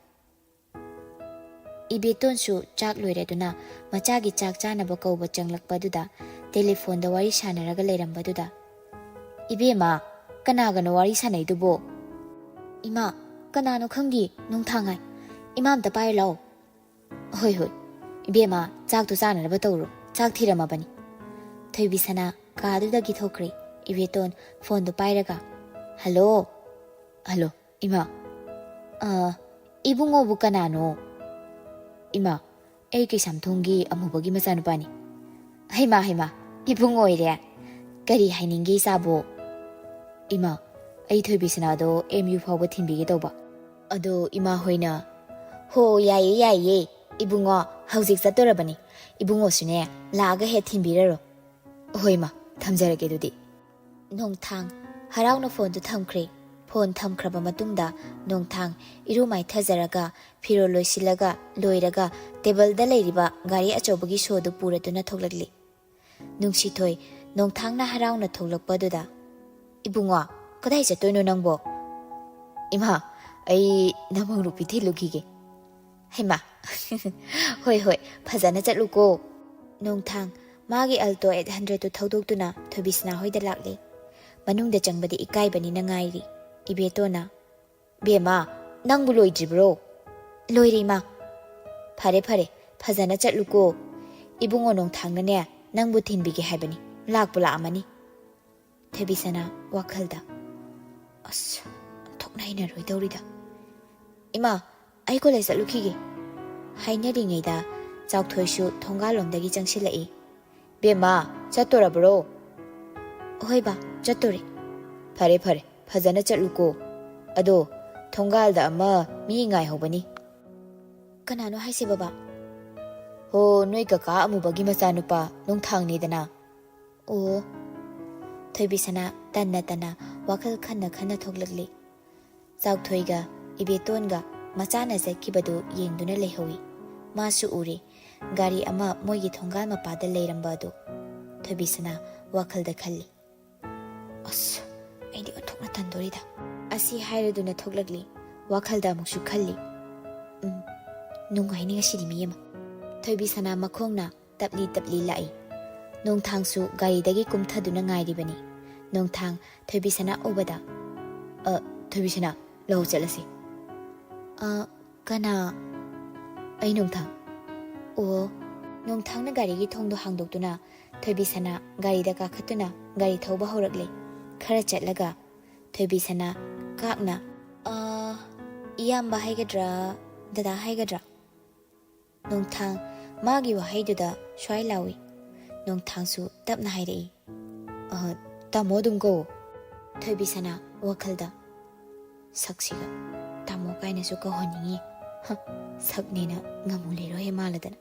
ꯏꯕꯦꯇꯣꯟꯁꯨ ꯆꯥꯛ ꯂꯣꯏꯔꯗꯨꯅ ꯃꯆꯥꯒꯤ ꯆꯥꯛ ꯆꯥꯅꯕ ꯀꯧꯕ ꯆꯪꯂꯛꯄꯗꯨꯗ ꯇꯦꯂꯤꯐꯣꯟꯗ ꯋꯥꯔꯤ ꯁꯥꯟꯅꯔꯒ ꯂꯩꯔꯝꯕꯗꯨꯗ, "ꯏꯕꯦꯝꯃ, ꯀꯅꯥꯒꯅꯣ ꯋꯥꯔꯤ ꯁꯥꯟꯅꯩꯗꯨꯕꯣ?" "ꯏꯃꯥ, ꯀꯅꯥꯅꯣ ꯈꯪꯗꯦ, ꯅꯣꯡꯊꯥꯡ ꯍꯥꯏ꯫ ꯏꯃꯥ ꯑꯝꯇ ꯄꯥꯏꯔꯨ ꯂꯥꯛꯑꯣ꯫" "ꯍꯣꯏ, ꯍꯣꯏ꯫ ꯏꯕꯦꯝꯃ, ꯆꯥꯛꯇꯨ ꯆꯥꯅꯅꯕ ꯇꯧꯔꯣ꯫ ꯆꯥꯛ ꯊꯤꯔꯝꯃꯕꯅꯤ꯫" ꯊꯣꯏꯕꯤꯁꯅꯥ ꯀꯥꯗꯨꯗꯒꯤ ꯊꯣꯛꯈ꯭ꯔꯦ꯫ ꯏꯕꯦꯇꯣꯟ ꯐꯣꯟꯗꯨ ꯄꯥꯏꯔꯒ, "ꯍꯜꯂꯣ?" "ꯍꯜꯂꯣ, ꯏꯃꯥ꯫ ꯑ, ꯏꯕꯨꯡꯉꯣꯕꯨ ꯀꯅꯥꯅꯣ?" "ꯏꯃꯥ, ꯑꯩ ꯀꯩꯁꯥꯝꯊꯣꯡꯒꯤ ꯑꯃꯨꯕꯒꯤ ꯃꯆꯥꯅꯨꯄꯥꯅꯤ꯫" "ꯍꯩꯃꯥ, ꯍꯩꯃꯥ, ꯏꯕꯨꯡ ꯑꯣꯏꯔꯦ꯫ ꯀꯔꯤ ꯍꯥꯏꯅꯤꯡꯒꯦ ꯏꯆꯥꯕꯨ?" "ꯏꯃꯥ, ꯑꯩ ꯊꯣꯏꯕꯤꯁꯅꯥꯗꯣ ꯑꯦꯝ ꯌꯨ ꯐꯥꯎꯕ ꯊꯤꯟꯕꯤꯒꯦ ꯇꯧꯕ꯫ ꯑꯗꯣ ꯏꯃꯥ ꯍꯣꯏꯅ..." "ꯍꯣ, ꯌꯥꯏꯌꯦ, ꯌꯥꯏꯌꯦ꯫ ꯏꯕꯨꯡꯉꯣ ꯍꯧꯖꯤꯛ ꯆꯠꯇꯣꯔꯕꯅꯤ꯫ ꯏꯕꯨꯡꯉꯣꯁꯨꯅꯦ, ꯂꯥꯛꯑꯒ ꯍꯦꯛ ꯊꯤꯟꯕꯤꯔꯔꯣ꯫" "ꯍꯣꯏ ꯏꯃꯥ, ꯊꯝꯖꯔꯒꯦ ꯑꯗꯨꯗꯤ꯫" ꯅꯣꯡꯊꯥꯡ ꯍꯔꯥꯎꯅ ꯐꯣꯟꯗꯨ ꯊꯝꯈ꯭ꯔꯦ꯫ ꯐꯣꯟ ꯊꯝꯈ꯭ꯔꯕ ꯃꯇꯨꯡꯗ ꯅꯣꯡꯊꯥꯡ ꯏꯔꯨ ꯃꯥꯏꯊꯖꯔꯒ, ꯐꯤꯔꯣꯜ ꯂꯣꯏꯁꯤꯜꯂꯒ, ꯂꯣꯏꯔꯒ ꯇꯦꯕꯜꯗ ꯂꯩꯔꯤꯕ ꯒꯥꯔꯤ ꯑꯆꯧꯕꯒꯤ ꯁꯣꯗꯨ ꯄꯨꯔꯗꯨꯅ ꯊꯣꯛꯂꯛꯂꯤ꯫ ꯅꯨꯡꯁꯤꯊꯣꯏ ꯅꯣꯡꯊꯥꯡꯅ ꯍꯔꯥꯎꯅ ꯊꯣꯛꯂꯛꯄꯗꯨꯗ, "ꯏꯕꯨꯡꯉꯣ, ꯀꯗꯥꯏ ꯆꯠꯇꯣꯏꯅꯣ ꯅꯪꯕꯣ?" "ꯏꯃꯥ, ꯑꯩ ꯅꯃꯧ ꯅꯨꯄꯤ ꯊꯤꯜꯂꯨꯈꯤꯒꯦ꯫" "ꯍꯩꯃꯥ, ꯍꯣꯏ, ꯍꯣꯏ, ꯐꯖꯅ ꯆꯠꯂꯨꯀꯣ꯫" ꯅꯣꯡꯊꯥꯡ ꯃꯥꯒꯤ ꯑꯜꯇꯣ ꯑꯩꯠ ꯍꯟꯗ꯭ꯔꯦꯠꯇꯨ ꯊꯧꯗꯣꯛꯇꯨꯅ ꯊꯣꯏꯕꯤꯁꯅꯥ ꯍꯣꯏꯗ ꯂꯥꯛꯂꯦ꯫ ꯃꯅꯨꯡꯗ ꯆꯪꯕꯗꯤ ꯏꯀꯥꯏꯕꯅꯤꯅ ꯉꯥꯏꯔꯤ꯫ ꯏꯕꯦꯇꯣꯟꯅ, "ꯕꯦꯝꯃ, ꯅꯪꯕꯨ ꯂꯣꯏꯗ꯭ꯔꯤꯕ꯭ꯔꯣ?" "ꯂꯣꯏꯔꯦ, ꯏꯃꯥ꯫" "ꯐꯔꯦ, ꯐꯔꯦ, ꯐꯖꯅ ꯆꯠꯂꯨꯀꯣ꯫ ꯏꯕꯨꯡꯉꯣ ꯅꯣꯡꯊꯥꯡꯅꯅꯦ, ꯅꯪꯕꯨ ꯊꯤꯟꯕꯤꯒꯦ ꯍꯥꯏꯕꯅꯤ, ꯂꯥꯛꯄꯨ ꯂꯥꯛꯑꯝꯃꯅꯤ꯫" ꯊꯣꯏꯕꯤꯁꯅꯥ ꯋꯥꯈꯜꯗ, "ꯑꯁ, ꯑꯣꯟꯊꯣꯛꯅ ꯍꯩꯅꯔꯣꯏꯗꯧꯔꯤꯗ꯫ ꯏꯃꯥ, ꯑꯩ ꯀꯣꯂꯦꯖ ꯆꯠꯂꯨꯈꯤꯒꯦ꯫" ꯍꯥꯏꯅꯔꯤꯉꯩꯗ ꯆꯥꯎꯊꯣꯏꯁꯨ ꯊꯣꯡꯒꯥꯜꯂꯣꯝꯗꯒꯤ ꯆꯪꯁꯤꯜꯂꯛꯏ꯫ "ꯕꯦꯝꯃ, ꯆꯠꯇꯣꯔꯕ꯭ꯔꯣ?" "ꯍꯣꯏ ꯕꯥ, ꯆꯠꯇꯣꯔꯦ꯫" "ꯐꯔꯦ, ꯐꯔꯦ, ꯐꯖꯅ ꯆꯠꯂꯨꯀꯣ꯫ ꯑꯗꯣ, ꯊꯣꯡꯒꯥꯜꯗ ꯑꯃ ꯃꯤ ꯉꯥꯏꯍꯧꯕꯅꯤ꯫" "ꯀꯅꯥꯅꯣ ꯍꯥꯏꯁꯦ ꯕꯕꯥ?" "ꯍꯣ, ꯅꯣꯏ ꯀꯀꯥ ꯑꯃꯨꯕꯒꯤ ꯃꯆꯥꯅꯨꯄꯥ ꯅꯣꯡꯊꯥꯡꯅꯤꯗꯅ꯫ ꯑꯣ꯫ ꯊꯣꯏꯕꯤꯁꯅꯥ ꯇꯟꯅ ꯇꯟꯅ ꯋꯥꯈꯜ ꯈꯟꯅ ꯈꯟꯅ ꯊꯣꯛꯂꯛꯂꯤ꯫ ꯆꯥꯎꯊꯣꯏꯒ ꯏꯕꯦꯇꯣꯟꯒ ꯃꯆꯥꯅ ꯆꯠꯈꯤꯕꯗꯨ ꯌꯦꯡꯗꯨꯅ ꯂꯩꯍꯧꯏ꯫ ꯃꯥꯁꯨ ꯎꯔꯦ, ꯒꯥꯔꯤ ꯑꯃ ꯃꯣꯏꯒꯤ ꯊꯣꯡꯒꯥꯜ ꯃꯄꯥꯗ ꯂꯩꯔꯝꯕ ꯑꯗꯨ꯫ ꯊꯣꯏꯕꯤꯁꯅꯥ ꯋꯥꯈꯜꯗ ꯈꯜꯂꯤ꯫ "ꯑꯁ, ꯑꯩꯗꯤ ꯑꯣꯟꯊꯣꯛꯅ ꯇꯟꯗꯣꯔꯤꯗ" ꯑꯁꯤ ꯍꯥꯏꯔꯗꯨꯅ ꯊꯣꯛꯂꯛꯂꯤ꯫ ꯋꯥꯈꯜꯗ ꯑꯃꯨꯛꯁꯨ ꯈꯜꯂꯤ, "ꯎꯝ, ꯅꯨꯡꯉꯥꯏꯅꯤ ꯉꯁꯤꯗꯤ ꯃꯤ ꯑꯃ"꯫ ꯊꯣꯏꯕꯤꯁꯅꯥ ꯃꯈꯣꯡꯅ ꯇꯞꯂꯤ ꯇꯞꯂꯤ ꯂꯥꯛꯏ꯫ ꯅꯣꯡꯊꯥꯡꯁꯨ ꯒꯥꯔꯤꯗꯒꯤ ꯀꯨꯝꯊꯗꯨꯅ ꯉꯥꯏꯔꯤꯕꯅꯤ꯫ ꯅꯣꯡꯊꯥꯡ ꯊꯣꯏꯕꯤꯁꯅꯥ ꯎꯕꯗ, "ꯑ, ꯊꯣꯏꯕꯤꯁꯅꯥ, ꯂꯧ ꯆꯠꯂꯁꯤ"꯫ "ꯑ, ꯀꯅꯥ?" "ꯑꯩ ꯅꯣꯡꯊꯥꯡ"꯫ ꯑꯣ꯫ ꯅꯣꯡꯊꯥꯡꯅ ꯒꯥꯔꯤꯒꯤ ꯊꯣꯡꯗꯣ ꯍꯥꯡꯗꯣꯛꯇꯨꯅ ꯊꯣꯏꯕꯤꯁꯅꯥ ꯒꯥꯔꯤꯗ ꯀꯥꯈꯠꯇꯨꯅ ꯒꯥꯔꯤ ꯊꯧꯕ ꯍꯧꯔꯛꯂꯦ꯫ ꯈꯔ ꯆꯠꯂꯒ ꯊꯣꯏꯕꯤꯁꯅꯥ ꯀꯥꯛꯅ, "ꯑ, ꯏꯌꯥꯝꯕ ꯍꯥꯏꯒꯗ꯭ꯔꯥ, ꯗꯗꯥ ꯍꯥꯏꯒꯗ꯭ꯔꯥ?" ꯅꯣꯡꯊꯥꯡ ꯃꯥꯒꯤ ꯋꯥꯍꯩꯗꯨꯗ ꯁ꯭ꯋꯥꯏ ꯂꯥꯎꯏ꯫ ꯅꯣꯡꯊꯥꯡꯁꯨ ꯇꯞꯅ ꯍꯥꯏꯔꯛꯏ, "ꯑ, ꯇꯥꯃꯣ ꯑꯗꯨꯝ ꯀꯧ"꯫ ꯊꯣꯏꯕꯤꯁꯅꯥ ꯋꯥꯈꯜꯗ, "ꯁꯛꯁꯤꯒ ꯇꯥꯃꯣ ꯀꯥꯏꯅꯁꯨ ꯀꯧꯍꯟꯅꯤꯡꯉꯤ꯫ ꯍ, ꯁꯛꯅꯦꯅ ꯉꯝꯃꯨ ꯂꯩꯔꯣꯍꯦ ꯃꯥꯜꯂꯗꯅ"꯫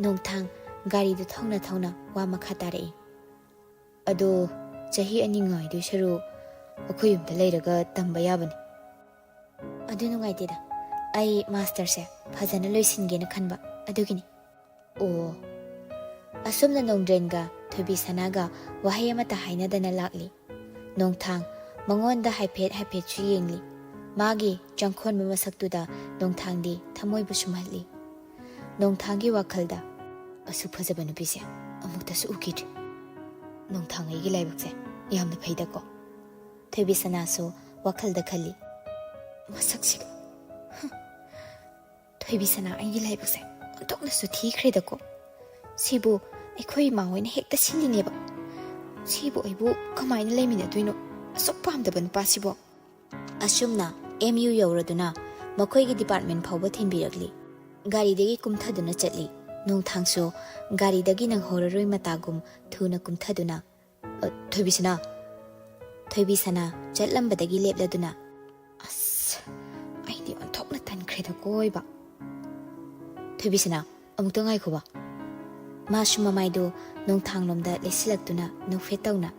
ꯅꯣꯡꯊꯥꯡ ꯒꯥꯔꯤꯗꯨ ꯊꯧꯅ ꯊꯧꯅ ꯋꯥ ꯃꯈꯥ ꯇꯥꯔꯛꯏ꯫ "ꯑꯗꯣ ꯆꯍꯤ ꯑꯅꯤ ꯉꯥꯏꯗꯣꯏ ꯁꯔꯨꯛ ꯑꯩꯈꯣꯏ ꯌꯨꯝꯗ ꯂꯩꯔꯒ ꯇꯝꯕ ꯌꯥꯕꯅꯤ"꯫ "ꯑꯗꯨ ꯅꯨꯡꯉꯥꯏꯇꯦꯗ, ꯑꯩ ꯃꯥꯁꯇꯔꯁꯦ ꯐꯖꯅ ꯂꯣꯏꯁꯤꯟꯒꯦꯅ ꯈꯟꯕ ꯑꯗꯨꯒꯤꯅꯤ"꯫ ꯑꯣ꯫ ꯑꯁꯨꯝꯅ ꯅꯣꯡꯗ꯭ꯔꯦꯟꯒ ꯊꯣꯏꯕꯤꯁꯅꯥꯒ ꯋꯥꯍꯩ ꯑꯃꯠꯇ ꯍꯥꯏꯅꯗꯅ ꯂꯥꯛꯂꯤ꯫ ꯅꯣꯡꯊꯥꯡ ꯃꯉꯣꯟꯗ ꯍꯥꯏꯐꯦꯠ ꯍꯥꯏꯐꯦꯠꯁꯨ ꯌꯦꯡꯂꯤ꯫ ꯃꯥꯒꯤ ꯆꯪꯈꯣꯟꯕ ꯃꯁꯛꯇꯨꯗ ꯅꯣꯡꯊꯥꯡꯗꯤ ꯊꯃꯣꯏꯕꯨ ꯁꯨꯝꯍꯠꯂꯤ꯫ ꯅꯣꯡꯊꯥꯡꯒꯤ ꯋꯥꯈꯜꯗ, "ꯑꯁꯨꯛ ꯐꯖꯕ ꯅꯨꯄꯤꯁꯦ ꯑꯃꯨꯛꯇꯁꯨ ꯎꯈꯤꯗ꯭ꯔꯤ꯫ ꯅꯣꯡꯊꯥꯡ ꯑꯩꯒꯤ ꯂꯥꯏꯕꯛꯁꯦ ꯌꯥꯝꯅ ꯐꯩꯗꯀꯣ"꯫ ꯊꯣꯏꯕꯤꯁꯅꯥꯁꯨ ꯋꯥꯈꯜꯗ ꯈꯜꯂꯤ, "ꯃꯁꯛꯁꯤꯒ, ꯍ, ꯊꯣꯏꯕꯤꯁꯅꯥ ꯑꯩꯒꯤ ꯂꯥꯏꯕꯛꯁꯦ ꯑꯣꯟꯊꯣꯛꯅꯁꯨ ꯊꯤꯈ꯭ꯔꯦꯗꯀꯣ꯫ ꯁꯤꯕꯨ ꯑꯩꯈꯣꯏ ꯏꯃꯥ ꯍꯣꯏꯅ ꯍꯦꯛꯇ ꯁꯤꯜꯂꯤꯅꯦꯕ꯫ ꯁꯤꯕꯨ ꯑꯩꯕꯨ ꯀꯃꯥꯏꯅ ꯂꯩꯃꯤꯟꯅꯗꯣꯏꯅꯣ? ꯑꯁꯨꯛ ꯄꯥꯝꯗꯕ ꯅꯨꯄꯥꯁꯤꯕꯣ"꯫ ꯑꯁꯨꯝꯅ ꯑꯦꯝ ꯌꯨ ꯌꯧꯔꯗꯨꯅ ꯃꯈꯣꯏꯒꯤ ꯗꯤꯄꯥꯔꯠꯃꯦꯟ ꯐꯥꯎꯕ ꯊꯤꯟꯕꯤꯔꯛꯂꯤ꯫ ꯒꯥꯔꯤꯗꯒꯤ ꯀꯨꯝꯊꯗꯨꯅ ꯆꯠꯂꯤ꯫ ꯅꯣꯡꯊꯥꯡꯁꯨ ꯒꯥꯔꯤꯗꯒꯤ ꯅꯪꯍꯧꯔꯔꯣꯏ ꯃꯇꯥꯒꯨꯝ ꯊꯨꯅ ꯀꯨꯝꯊꯗꯨꯅ, "ꯑ, ꯊꯣꯏꯕꯤꯁꯅꯥ"꯫ ꯊꯣꯏꯕꯤꯁꯅꯥ ꯆꯠꯂꯝꯕꯗꯒꯤ ꯂꯦꯞꯂꯗꯨꯅ, "ꯑꯁ, ꯑꯩꯗꯤ ꯑꯣꯟꯊꯣꯛꯅ ꯇꯟꯈ꯭ꯔꯦꯗ ꯀꯣꯏꯕ"꯫ "ꯊꯣꯏꯕꯤꯁꯅꯥ, ꯑꯃꯨꯛꯇ ꯉꯥꯏꯈꯣꯕ"꯫ ꯃꯥꯁꯨ ꯃꯃꯥꯏꯗꯨ ꯅꯣꯡꯊꯥꯡꯂꯣꯝꯗ ꯂꯩꯁꯤꯜꯂꯛꯇꯨꯅ ꯅꯣꯛꯐꯦꯠ ꯇꯧꯅ,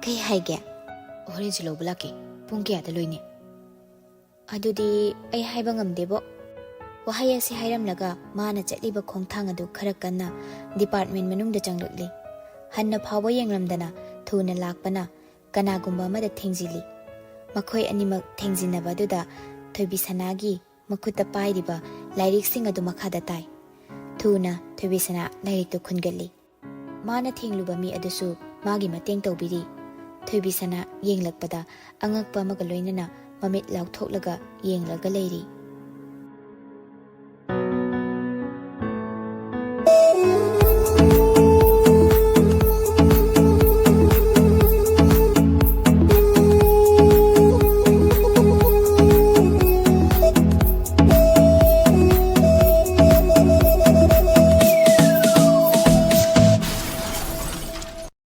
"ꯀꯩ ꯍꯥꯏꯒꯦ?" "ꯍꯣꯔꯦꯟꯁꯨ ꯂꯧꯕ ꯂꯥꯛꯀꯦ꯫ ꯄꯨꯡ ꯀꯌꯥꯗ ꯂꯣꯏꯅꯤ?" "ꯑꯗꯨꯗꯤ ꯑꯩ ꯍꯥꯏꯕ ꯉꯝꯗꯦꯕꯣ"꯫ ꯋꯥꯍꯩ ꯑꯁꯤ ꯍꯥꯏꯔꯝꯂꯒ ꯃꯥꯅ ꯆꯠꯂꯤꯕ ꯈꯣꯡꯊꯥꯡ ꯑꯗꯨ ꯈꯔ ꯀꯟꯅ ꯗꯤꯄꯥꯔꯠꯃꯦꯟ ꯃꯅꯨꯡꯗ ꯆꯪꯂꯛꯂꯤ꯫ ꯍꯟꯅ ꯐꯥꯎꯕ ꯌꯦꯡꯂꯝꯗꯅ ꯊꯨꯅ ꯂꯥꯛꯄꯅ ꯀꯅꯥꯒꯨꯝꯕ ꯑꯃꯗ ꯊꯦꯡꯖꯤꯜꯂꯤ꯫ ꯃꯈꯣꯏ ꯑꯅꯤꯃꯛ ꯊꯦꯡꯖꯤꯟꯅꯕ ꯑꯗꯨꯗ ꯊꯣꯏꯕꯤꯁꯅꯥꯒꯤ ꯃꯈꯨꯠꯇ ꯄꯥꯏꯔꯤꯕ ꯂꯥꯏꯔꯤꯛꯁꯤꯡ ꯑꯗꯨ ꯃꯈꯥꯗ ꯇꯥꯏ꯫ ꯊꯨꯅ ꯊꯣꯏꯕꯤꯁꯅꯥ ꯂꯥꯏꯔꯤꯛꯇꯨ ꯈꯨꯟꯒꯠꯂꯤ꯫ ꯃꯥꯅ ꯊꯦꯡꯂꯨꯕ ꯃꯤ ꯑꯗꯨꯁꯨ ꯃꯥꯒꯤ ꯃꯇꯦꯡ ꯇꯧꯕꯤꯔꯤ꯫ ꯊꯣꯏꯕꯤꯁꯅꯥ ꯌꯦꯡꯂꯛꯄꯗ ꯑꯉꯛꯄ ꯑꯃꯒ ꯂꯣꯏꯅꯅ ꯃꯃꯤꯠ ꯂꯥꯎꯊꯣꯛꯂꯒ ꯌꯦꯡꯂꯒ ꯂꯩꯔꯤ꯫